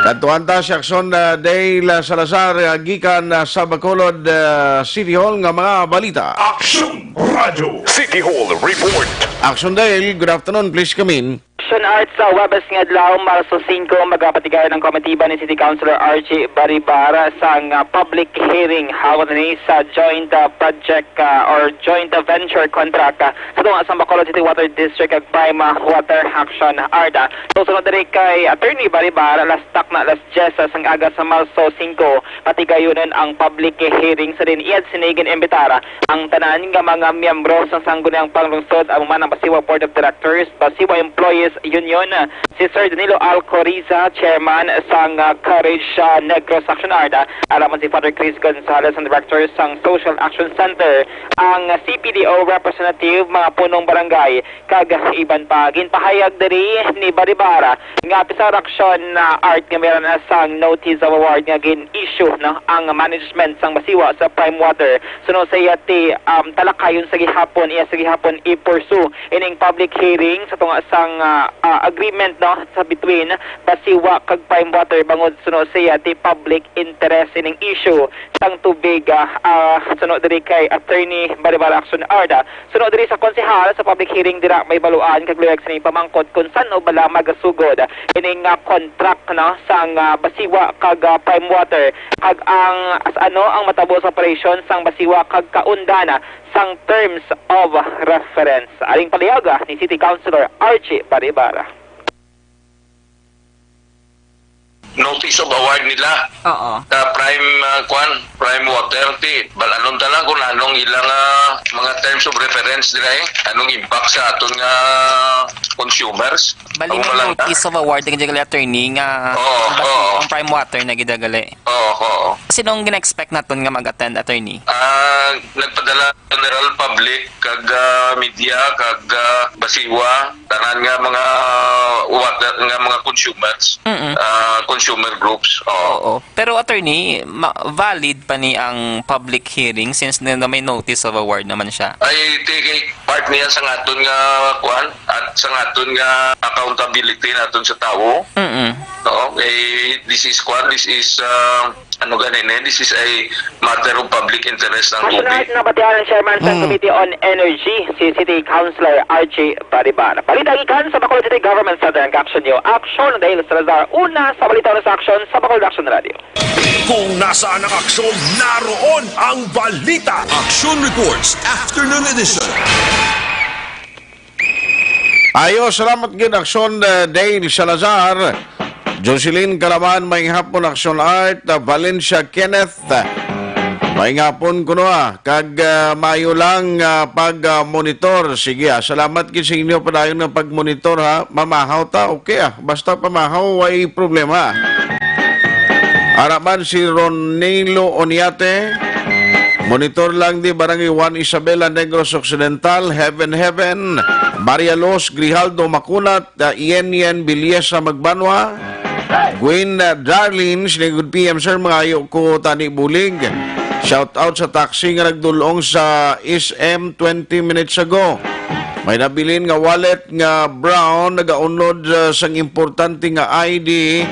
Kadtuan ta si Aksyon, uh, Dale Salazar, uh, gikan, uh, sa Bacolod, uh, City Hall nga mga balita. Aksyon Radyo City Hall Report. Aksyon Dale, good afternoon. Please come in. Action Art, sa Huwebes nga adlaw, Marso singko, magapatigayon ang komitiba ni City Councilor Archie Baribar sang, ah, public hearing hawon ni sa joint, ah, project, ah, or joint venture contract, ah, sa tunga sang Bacolod City Water District kag Prime Water Action Art. So, sunod diri kay Attorney Baribar, alas takna, alas diyes sang aga sa Marso singko, patigayonon ang public hearing sa diin iya sini gin-imbitar ang tanan nga mga miyembro sa Sangguniang Panglungsod, amo man ang Basiwa Board of Directors, Basiwa Employees Union, si Sir Danilo Alcoriza, Chairman sang, ah, Courage, ah, Negros Action Art, ah, aram man si Father Chris Gonzalez, ang Director sang Social Action Center, ang C P D O representative, mga punong barangay, kag iban pa. Ginpahayag diri ni Baribar nga bisan action, ah, Art, nga meron na sang notice of award nga gin-issue, no, ang management sang Basiwa sa Prime Water. Suno sa iya ti, um, talakayon sa gihapon, iya sa gihapon i-pursue ining public hearing sa tunga sang, ah, ah, agreement, no, sa between Basiwa kag Prime Water bangod suno siya ti public interest ining issue sang tubig, ah, ah, suno diri kay Attorney Baribara Action Art. Suno diri sa konsehal sa public hearing dira may baluan kag luyag sini pamangkot kung san-o bala magasugod ining, ah, contract, no, sang, ah, Basiwa kag, ah, Prime Water kag ang as ano ang matabo sa operasyon sang Basiwa kag kaundan sang terms of reference. Aring paliyaga ni City Councilor Archie Baribara. Notice of award nila. Oo. Sa Prime, ah, kwan, Prime Water, ti, bal-anon ta lang kung anong ilang, ah, mga terms of reference nila eh. Anong impact sa aton nga consumers? Bali, may notice of award nga gali, attorney, nga Oo, ang basi-, oo. ang Prime Water na gid gali. Oo, oo. Sino ang gina-expect naton nga mag-attend, attorney? Ah, nagpadala general public, kag, ah, media, kag, ah, Basiwa, tanan nga mga water, nga mga consumers, Mm-mm. ah, consumer groups. Oo. Oo. Pero, attorney, ma-, valid pa ni ang public hearing since na, na may notice of award naman siya? Ay, ti-, part niya sa aton nga, kuan, at sa aton nga accountability naton sa tawo. Mm-mm. No? Eh, this is, kuan, this is, ah, ano gani ni? This is a matter of public interest ang National tubig. Nabatian ang chairman sa Mm. Committee on Energy, si City Councilor Archie Bariban. Balita gikan sa Bacolod City Government Center, ang Action News. Action, Dale Salazar. Una sa balita, una sa aksyon sa Bacolod Action Radio. Kung nasaan ang aksyon, naroon ang balita. Action Reports, Afternoon Edition. Ayo, salamat gid, Aksyon, eh, Dale Salazar. Jocelyn Calaman, maayong hapon, Aksyon Art, ah, Valencia Kenneth. Ah, maayong hapon kuno, ah. Kag, ah, maayo lang, ah, pag, ah, monitor. Sige, ah, salamat gid sa inyo padayon nga pag-monitor, ha. Mamahaw ta, okay, ah. Basta pamahaw, way problema. Ara man si Ronilo Oniate, monitor lang di Barangay Juan Isabela, Negros Occidental, Heaven Heaven, Maria Luz Grijaldo Makunat, uh, Yen Yen Biliesa Magbanwa, Gwen, uh, Darlene, sini gud P M sir, mangayo ko tani bulig. Shout out sa taxi nga nagdulong sa S M twenty minutes ago. May nabilin nga wallet nga brown, nagaunod, uh, sang importante nga I D,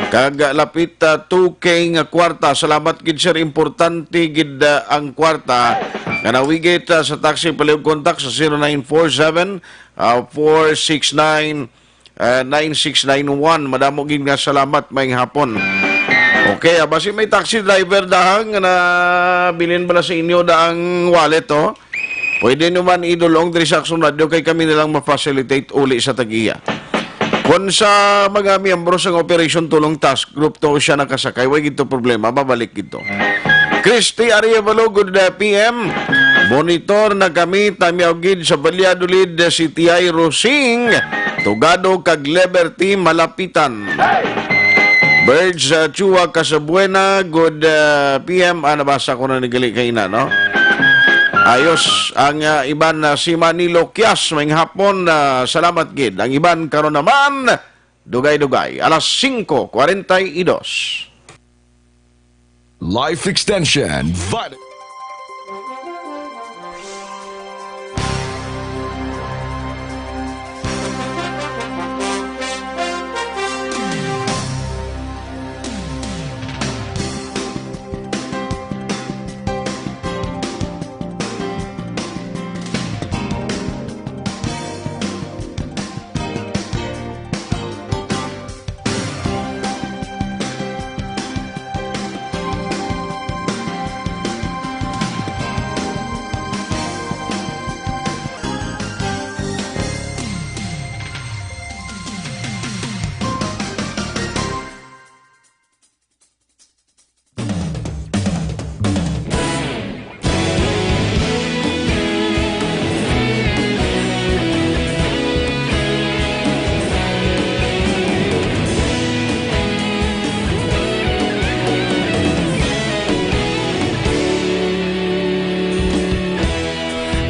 kag, uh, lapit, uh, two K nga kwarta. Salamat gid, sir, importante gid, uh, ang kwarta nga nawigit, uh, sa taxi. Palihog kontak sa zero nine four seven, uh, four six nine, uh, nine six nine one. Madamo gid nga salamat, maayong hapon. Okay, ah, basi may taxi driver dahang nga nabilin bala sa inyo daang wallet, oh. Pwede nyo man idulong diri sa Action Radio kay kami nilang ma-facilitate uli sa tag-iya. Kung sa mga miyembro sang Operation Tulong Task Group to siya nakasakay, way gid to problema, mabalik gid to. Christy Arevalo, good, uh, P M. Monitor na kami, tamiaw gid sa Valladolid, uh, City, ay Rosing, Tugado kag Liberty, Malapitan. Birds, uh, Chua, Casabuena, good, uh, P M. Ah, nabasa ko na ni gali kaina, no? Ayos. Ang, ah, iban na si Manilo Kias, maayong hapon, ah, salamat gid. Ang iban karon naman, dugay-dugay, alas singko kwarenta y dos. Life Extension, Vitamin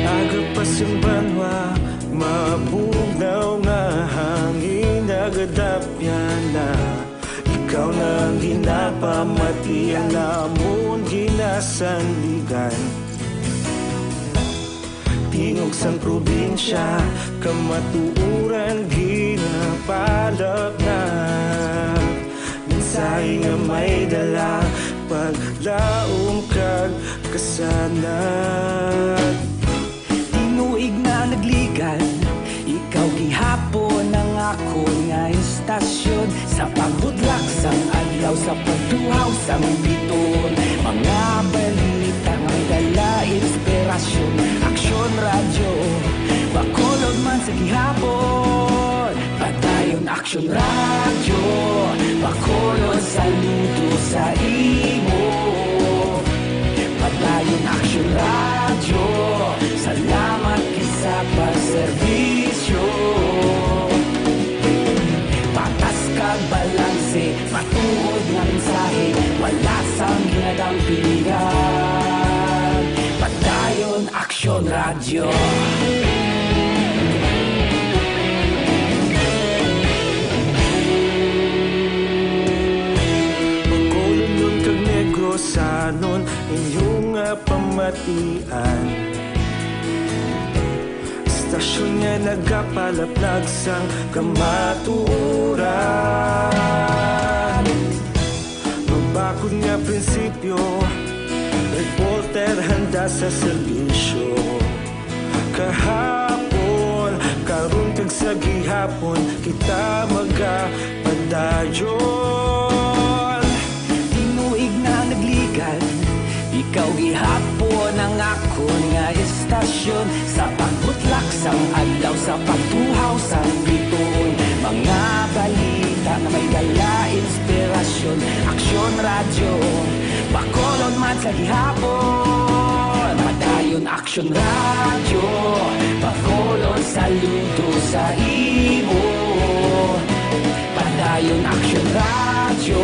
Agapas ang banwa, mabugnaw nga hangin, nagadapyan na. Ikaw na ang ginapamati, ang amon ginasandigan. Ti Tingog sang probinsya, kamatuoran ginapalapnap. Mensahe nga may dala, paglaom kag kasanag. Tinuig na nagligad, ikaw gihapon ang akon nga istasyon. Sa pagbudlak sang adlaw, sa pagtuhaw sang bituon, mga balita nga may dala inspirasyon. Aksyon Radyo, Bacolod man sa gihapon. Padayon Aksyon Radyo, Bacolod, saludo sa imo. Padayon Aksyon Radyo, salamat gid sa pagserbisyo. Patas kag balanse, matuod nga mensahe, wala sang ginadampigan. Padayon Aksyon Radyo. Bacolodnon kag Negrosanon, inyo nga pamatian. Istasyon nga nagapalaplag sang kamatuoran. Mabakod nga prinsipyo, reporter handa sa serbisyo. Kahapon, karon kag sa gihapon, kita magapadayon. Tinuig na nagligad, ikaw gihapon ang akon nga istasyon. Sa pagbutlak sang adlaw, sa pagtuhaw sang bituon, mga balita nga may dala inspirasyon. Aksyon Radyo, Bacolod man sa gihapon. Padayon Aksyon Radyo, Bacolod, saludo sa imo. Padayon Aksyon Radyo,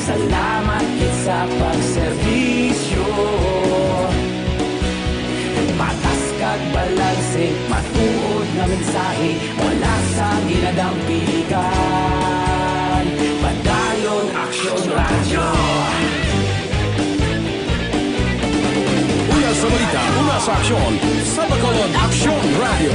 salamat gid sa pagserbisyo. Patas kag balanse, matuod nga mensahe, wala sang ginadampigan. Padayon Aksyon Radyo. Una sa balita, una sa aksyon, sa Bacolod Aksyon Radyo.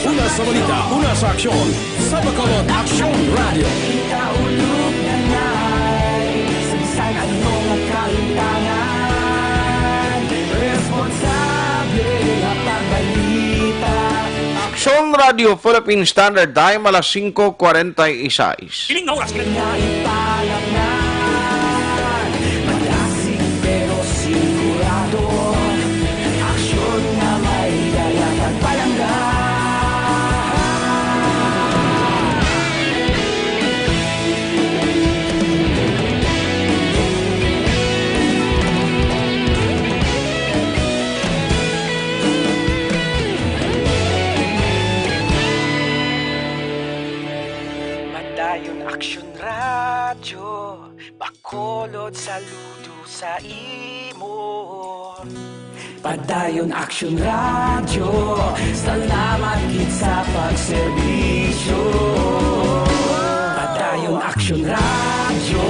Una sa balita, una sa aksyon, sa Bacolod Aksyon Radyo. Ikaulog na nay, sa bisan ano nga kahimtangan, responsable nga pagbalita. Aksyon Radyo Philippine Standard Time, alas singko kwarenta y seis. Siling nga oras. Nga ipalapnan, malasig pero sigurado. Aksyon nga may dala kag palangga. Padayon Aksyon Radyo, Bacolod, saludo sa imo. Padayon Aksyon Radyo, salamat gid sa pagserbisyo. Padayon Aksyon Radyo,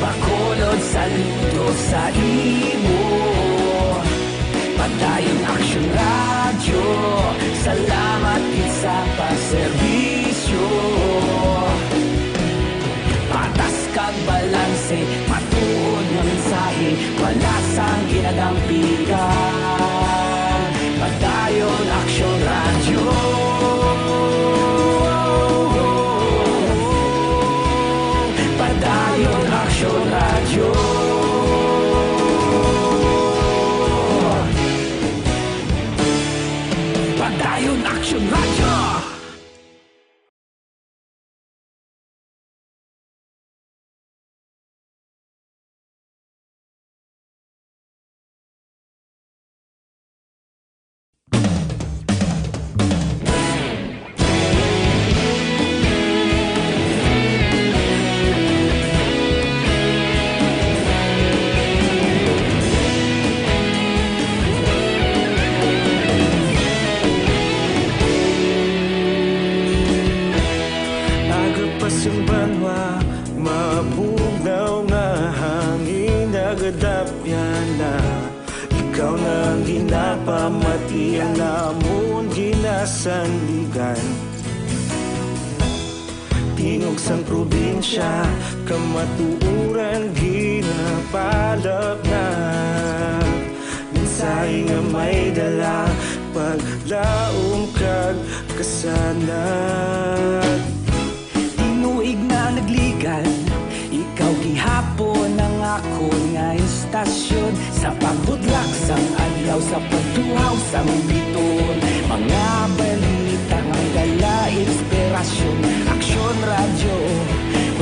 Bacolod, saludo sa imo. Padayon Aksyon Radyo, salamat gid sa pagserbisyo. Patas kag balanse, matuod nga mensahe, wala sang ginadampigan. Padayon Aksyon Radyo. Padayon Aksyon Radyo. Padayon Aksyon Radyo. Agapas ang banwa, mabugnaw nga hangin, nagadapyan na Ikaw na ang ginapamati, ang namon ginasandigan. Tingog sang probinsya, kamatuoran ginapalapnag. Mensahe nga may dala, paglaom kag kasanag. Tinuig na nagligad, ikaw gihapon ang akon nga istasyon. Sa pagbudlak sang adlaw, sa pagtuhaw sang biton, mga balita nga dala inspirasyon. Aksyon Radyo,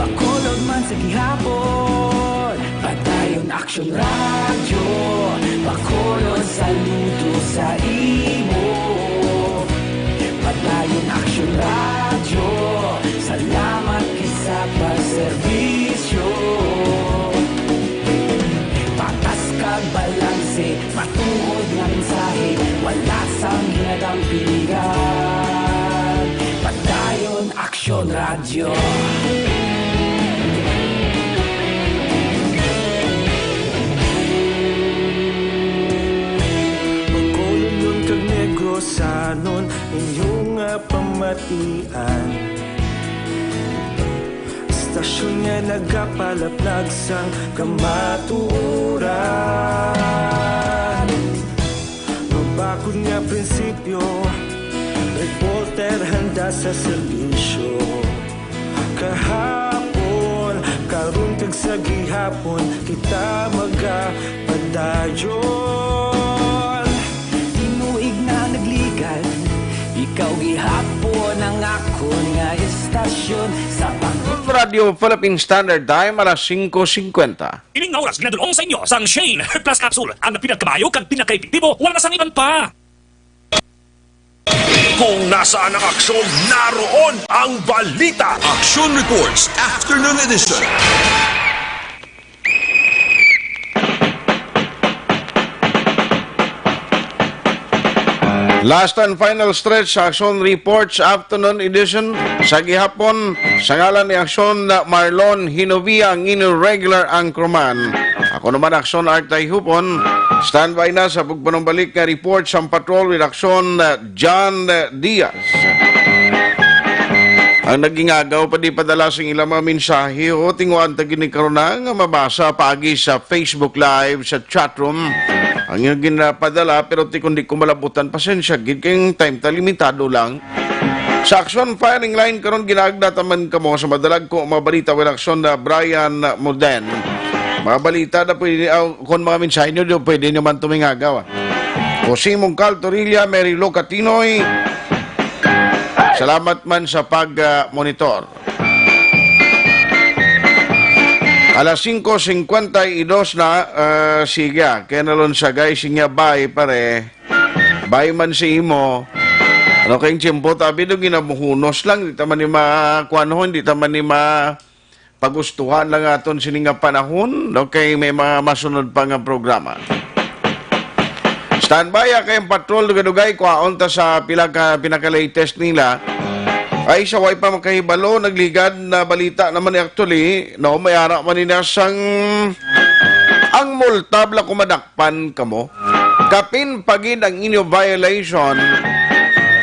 Bacolod man sa gihapon. Padayon Aksyon Radyo, Bacolod, saludo sa imo. Padayon Aksyon Radyo, salamat kay sa pagserbisyo. Patas kag balanse, matuod nga mensahe, wala sang ginadampingan. Padayon Aksyon Radyo. Bacolodnon kag Negrosanon, inyo nga pamatian. Istasyon nga nagapalapnag sang kamatuoran. Mabakod nga prinsipyo, reporter handa sa serbisyo. Kahapon, karon kag sa gihapon, kita magapadayon. Tinuig na nagligad, ikaw gihapon ang akon nga istasyon. Sa pag- Radyo Philippine Standard Time, alas singko singkwenta. Ining nga oras ginadul-ong sa inyo sang Shane Plus Capsule, ang pinakamayo kag pinakaepektibo, wala sang iban pa. Kung nasaan ang aksyon, naroon ang balita. Action Reports, Afternoon Edition. Last and final stretch sa Action Reports Afternoon Edition sa gihapon. Sa ngalan ni Action Marlon Hinovia, ang inyong regular anchorman. Ako naman, Action Art Tayhupon. Standby na sa pagpanumbalik nga report sa Patrol with Action John Diaz. Ang nagingagaw pa di padala sing ilang mga mensahe, o tinguan ta gid ni karon na nga mabasa paagi sa Facebook Live, sa chatroom. Ang inyong ginapadala, pero ti kundi ko malabutan, pasensya gid kay ang time ta limitado lang. Sa Action Firing Line karon, ginaagda ta man kamo sa madalagko mga balita with Action na Brian Moden. Mga balita na pwede, ah, kung mga mensahe nyo, di pwede nyo man tumingagaw, ah. Jose Mongcal Torilla, Mary Lou Catinoy, salamat man sa pag, ah, monitor. Alas singko singkwenta y dos na, ah, sige, ah, kaya nalon sa guys, sinya, bye, pare. Bye man si imo. Ano kayong tiyempo, tabi do ginamuhunos lang, di ta man ni ma-, kuwanhon, di ta man ni ma-, pagustuhan lang aton sini nga panahon, no? Kay may mga masunod pa nga programa. Standby, ah, kay ang patrol, dugay-dugay, kwaon ta sa pila ka, pinaka-latest nila. Ay, sa way pa makahibalo, nagligad na balita naman ni actually, no? May ara man nila sang ang multa, bala kung madakpan kamo. Kapin pa gid ang inyo violation,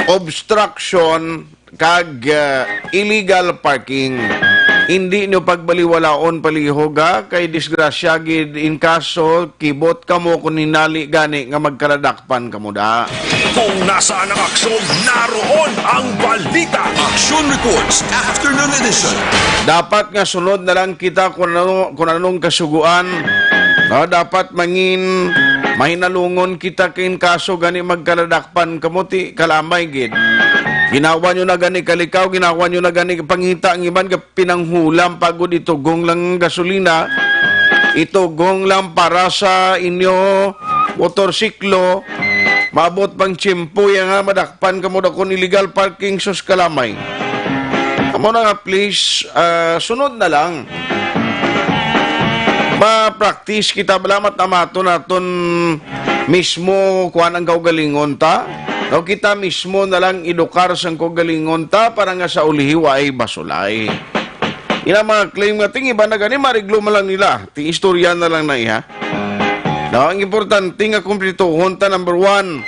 obstruction, kag, ah, illegal parking. Hindi nyo pagbaliwalaon palihog, ha, kay disgrasya gid in kaso kibot kamo kung hinali gani nga magkaladakpan kamo da. Kung nasaan ang aksyon, naroon ang balita. Action Reports, Afternoon Edition. Dapat nga sunod na lang kita kung ano, kung anong kasuguan. No, dapat mangin mahinalungon kita kay in kaso gani magkaladakpan kamo ti kalamay gid. Ginawa nyo na gani kalikaw, ginawa nyo na gani pangita ang iban, pinanghulam pa gud, itugong lang gasolina, itugong lang para sa inyo motorsiklo, maabot pang tiyempo ya nga madakpan kamo dakon illegal parking, sus kalamay. Amo na nga, please, ah, sunod na lang. Ma-practice kita, bala, mat-amaton naton mismo kuan ang kaugalingon ta. No, kita mismo na lang edukar sang kaugalingon ta para nga sa ulihi waay basulay. Ina mga claim nga ting iba na gani, mariglo man lang nila. Ting istorya na lang na iha. Ah, ang importante nga kumplituhon ta, number one,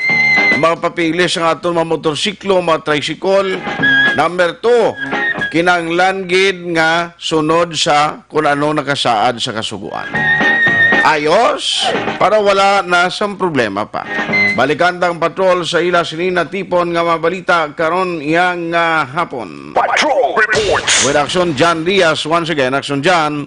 ang mga papeles sa aton mga motorsiklo, mga tricycle. Number two, kinahanglan gid nga sunod sa kung ano nakasaad sa kasugoan. Ayos, para wala na sang problema pa. Balikan ta ang patrol sa ila sini natipon nga mga balita karon iyang, ah, hapon. Patrol Reports. With Action John Diaz once again. Action John.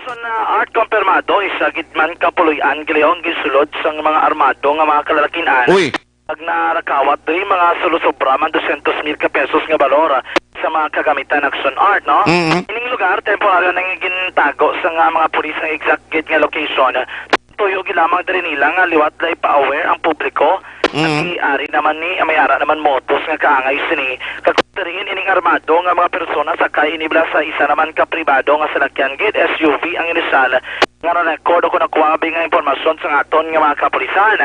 Son, ah, Art, kompirmado, isa gid man ka puloy-an gid ang ginsulod sang mga armado nga mga kalalakin-an. Uy. Pag narakawat diri mga sulosobra man dosyentos mil ka pesos nga balor, ah, sa mga kagamitan, Action Art, no? Mm. Ining lugar, temporaryo na nga gintago sa nga mga pulis ang exact gid nga location. Tuyo gid lamang diri nila nga liwat la ipa-aware ang publiko. Mm. At ari naman ni, may ara naman modus nga kaangay sini. Kag diriin ining armado nga mga persona sakay ini bala sa isa naman ka pribado nga salakyan gid, S U V ang inisal, nga na-record o kung nakuha abi nga impormasyon sa aton nga mga kapulisan.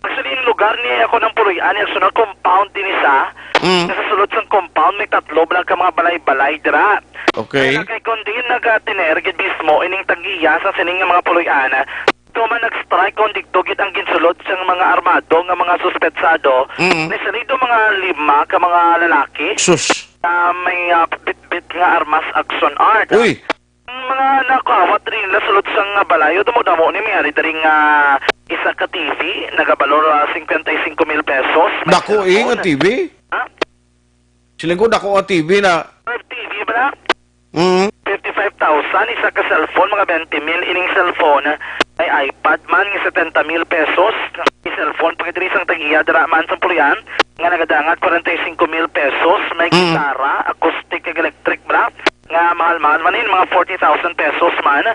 Actually, yung lugar niya ako ng puloy-an, yung sunod compound din isa. Mm. Sa sulod sang compound, may tatlo bala ka mga balay-balay dira. Okay. Kaya kay kung diin nagatiner gid mismo ining tag-iya sa sining nga mga puloy-an, ito man nag-strike kon dito gid ang ginsulod sang mga armado nga mga suspetsado. Mm. Ni salido mga lima ka mga lalaki. Sus. Na may, ah, bitbit nga armas, Action Art. Uy. Ang mga nakawat diri nila sulod sang, ah, balayo, damo-damo ni may ari diri nga isa ka T V, nagabalor, ah, cincuenta y cinco mil pesos. May Dako, eh, cellphone. Nga T V? Ha? Siling ko, dako nga T V na. T V ba na? Mm. Fifty-five thousand, isa ka cellphone, mga twenty mil ining cellphone. May iPad man nga setenta mil pesos. May cellphone pa gid diri sang tag-iya dira man sa pulian nga nagadangat forty-five mil pesos. May Mm. gitara, acoustic kag electric bra, nga mahal-mahal man yun, mga forty thousand pesos man.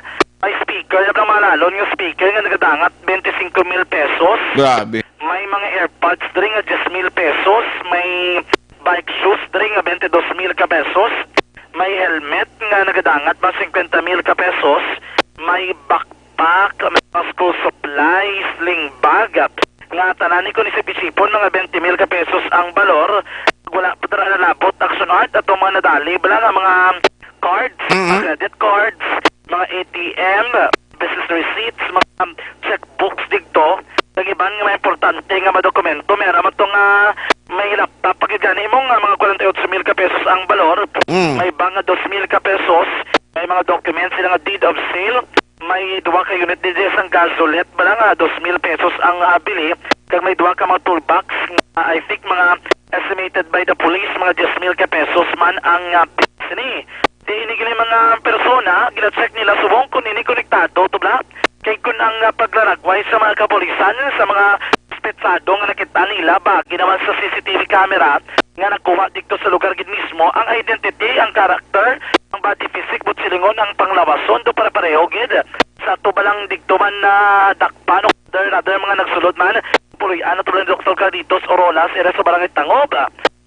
May speaker, na lang mahalalon nga speaker nga nagadangat twenty-five mil pesos. Grabe. May mga AirPods diri nga diyes mil pesos. May bike shoes diri nga twenty-dos mil ka pesos. May helmet nga nagadangat man cincuenta mil ka pesos. May backpack, may mga school supplies, sling bag, nga tanan ni kon isip-isipon, mga twenty mil ka pesos ang balor. Wala pa dira nalabot, Action Art, ato mga nadali bala nga mga cards, Mm-hmm. mga credit cards, mga A T M, business receipts, mga checkbooks digto, kag iban nga mga importante nga mga dokumento. May ara man to nga may laptop pa gid gani mo nga mga forty-eight mil ka pesos ang balor. Mm. May bag nga dos mil ka pesos, may mga documents sila nga deed of sale, may duha ka unit diri sang gasolet bala nga dos mil pesos ang, ah, bili, kag may duha ka mga toolbox nga, I think, mga estimated by the police, mga diyes mil ka pesos man ang, ah, bili sini. Di ini gini mga persona, gina-check nila subong kung ini konektado to bala. Kay kung ang, ah, paglaragway sa mga kapulisan sa mga suspetsado nga nakita nila bagi naman sa C C T V camera nga nakuha dito sa lugar gid mismo ang identity, ang character, ang body physique, buot silingon ang panglawason do pare-pareho gid sa tubalang dito man na dakpan o other, other mga nagsulod man. Puloy-an na tubalang Doktor Carlitos Orolas, ira sa Barangay Tangob.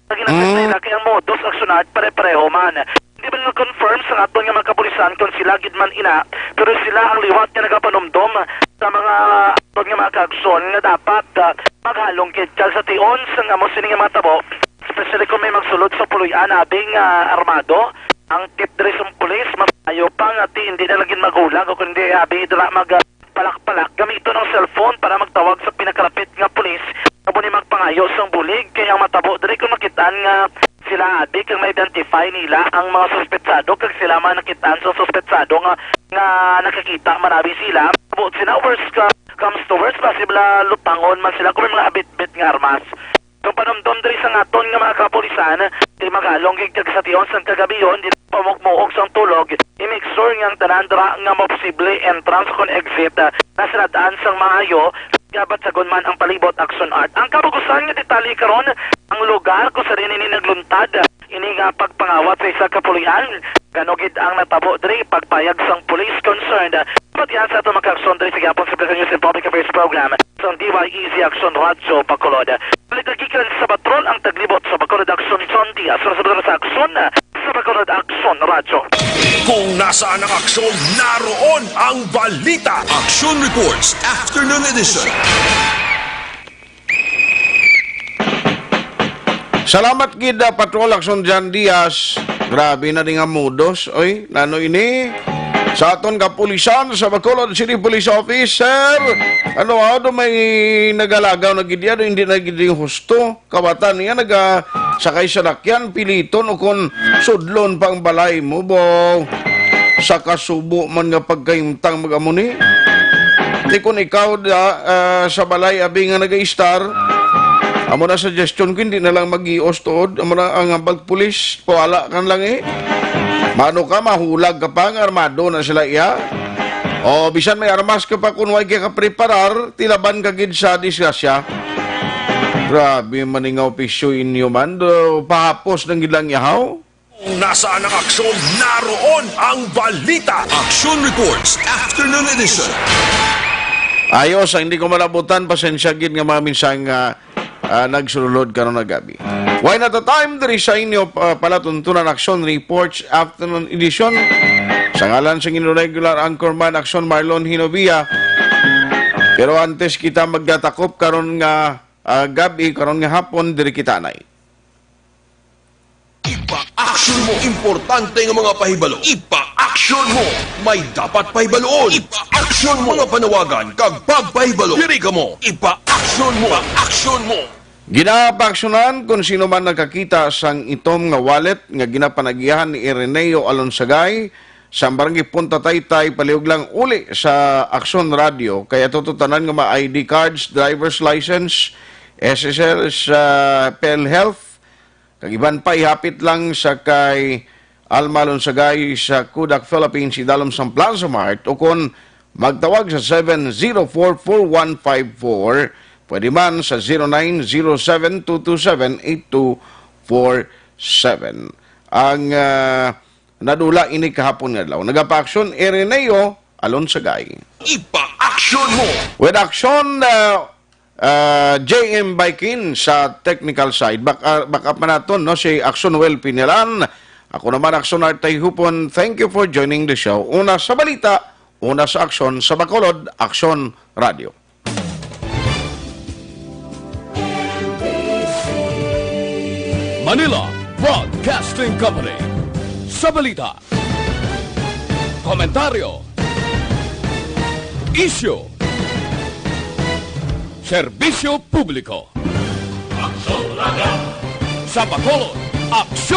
Ang ginatag Mm. nila kay ang modus, Action Art, pare-pareho man. Hindi man na-confirm sa aton nga mga kapulisan kung sila gid man ina, pero sila ang liwat nga nagapanumdom sa mga aton nga mga kaaksyon nga dapat, ah, maghalong gid kag sa tion sa nga mo sini nga mga tabo, especially kung may magsulod sa puloy-an abi nga armado. Ang tip diri sa pulis, mas ayo pa nga ti hindi na lagi magulang o kundi abi dira mag, ah, palak-palak, gamiton ang cellphone para magtawag sa pinakarapit nga pulis, amo ni magpangayo sang bulig, kay ang matabo diri kung makitaan nga sila abi kag ma-identify nila ang mga suspetsado kag sila man nakitaan sa suspetsado nga, nga nakakita man abi sila. Buot sina, worst ka-, comes to worst, possible na lutangon man sila kung may mga abitbit nga armas. Kung panumdom diri sa aton nga mga kapulisan, di magalong gid kag sa tion sang kagabion, di pamugmuog sang tulog, i-make sure nga ang tanan dira nga maposible entrance kon exit, ah, nasinad-an sang maayo, gabat sagon man ang palibot, Action Art. Ang kabagusan nga detalye karon, ang lugar kung sa diin ini nagluntad, ini nga pagpangawat sa isa ka pulian, kano gid ang natabo diri, pagpayag sang police concerned. Pati sa ato makakson diri sa gihapon sa Philippine News and Public Affairs Program sa D Y E Z Action Radyo Bacolod. Balita gikan sa Patrol, ang taglibot sa Bacolod Action, John Diaz, sa Bacolod Action, sa Bacolod Action Radyo. Kung nasaan ang aksyon, naroon ang balita. Action Reports, Afternoon Edition. Salamat gid, ah, Patrol Action John Diaz. Grabe na din nga modus. Oy, nano ini? Sa aton kapulisan sa Bacolod City Police Office, sir, ano, ano may nagalagaw na gid yan, hindi na gid yung husto. Kawatan niya nagasakay sa dakyan, piliton o kon sudlon pa ang balay mo, bo. Sa kasubo man nga pagkahimtang mag-amo ni. Di kun ikaw da, ah, sa balay abi nga nag-i-star, amo na suggestion ko, hindi na lang mag-ios tuod. Amo na ang hambal pulis, pawala kan lang eh. Mano ka, mahulag ka pa, nga armado na sila iya. O, bisan may armas ka pa, kung way ka kapreparar, tilaban ka gid sa disgrasya. Grabe man nga opisyo inyo man, do, pahapos nang gid lang yahaw. Kung nasaan ang aksyon, naroon ang balita. Action Reports, Afternoon Edition. Ayos, ang hindi ko malabutan, pasensya gid nga mga mensahe nga, ah, nagsulod karon nga gabi. One at a time, diri sa inyo, ah, palatuntunan, Action Reports, Afternoon Edition. Sa ngalan sa inyong regular anchorman, Action Marlon Hinovia. Pero antes kita magdatakop karon nga, ah, gabi, karon nga hapon, diri kita anay. Ipa-action mo. Importante nga mga pahibalo. Ipa-action mo. May dapat pahibaluon. Ipa-action mo. Mga panawagan kag pagpahibalo. Diri kamo. Ipa-action mo. Ipa-action mo. Ginapaaksyonan kon sino man nakakita sang itom nga wallet nga ginapanagihan ni Ireneo Alonsagay sa Barangay Punta Taytay, palihog lang uli sa Aksyon Radio, kay ato to tanan nga mga I D cards, driver's license, S S L sa PhilHealth, kag iban pa, ihapit lang sa kay Alma Alonsagay sa Kodak Philippines, idalom sang Plaza Mart, o kon magtawag sa seven zero four four one five four, pwede man sa zero nine zero seven two two seven eight two four seven. Ang, ah, nadula ini kahapon nga adlaw. Nagapaaksyon, Ireneo Alonsagay. Ipa-action mo. With action, ah, ah, J M Baikin sa technical side. Back, ah, back up man naton, no, si Action Will Pinilan. Ako naman, Action Art Tayhupon. Thank you for joining the show. Una sa balita, una sa aksyon, sa Bacolod, Action Radio. Manila Broadcasting Company. Sa balita, komentaryo, isyu, serbisyo publiko. Aksyon Radio. Sa Bacolod, Aksyon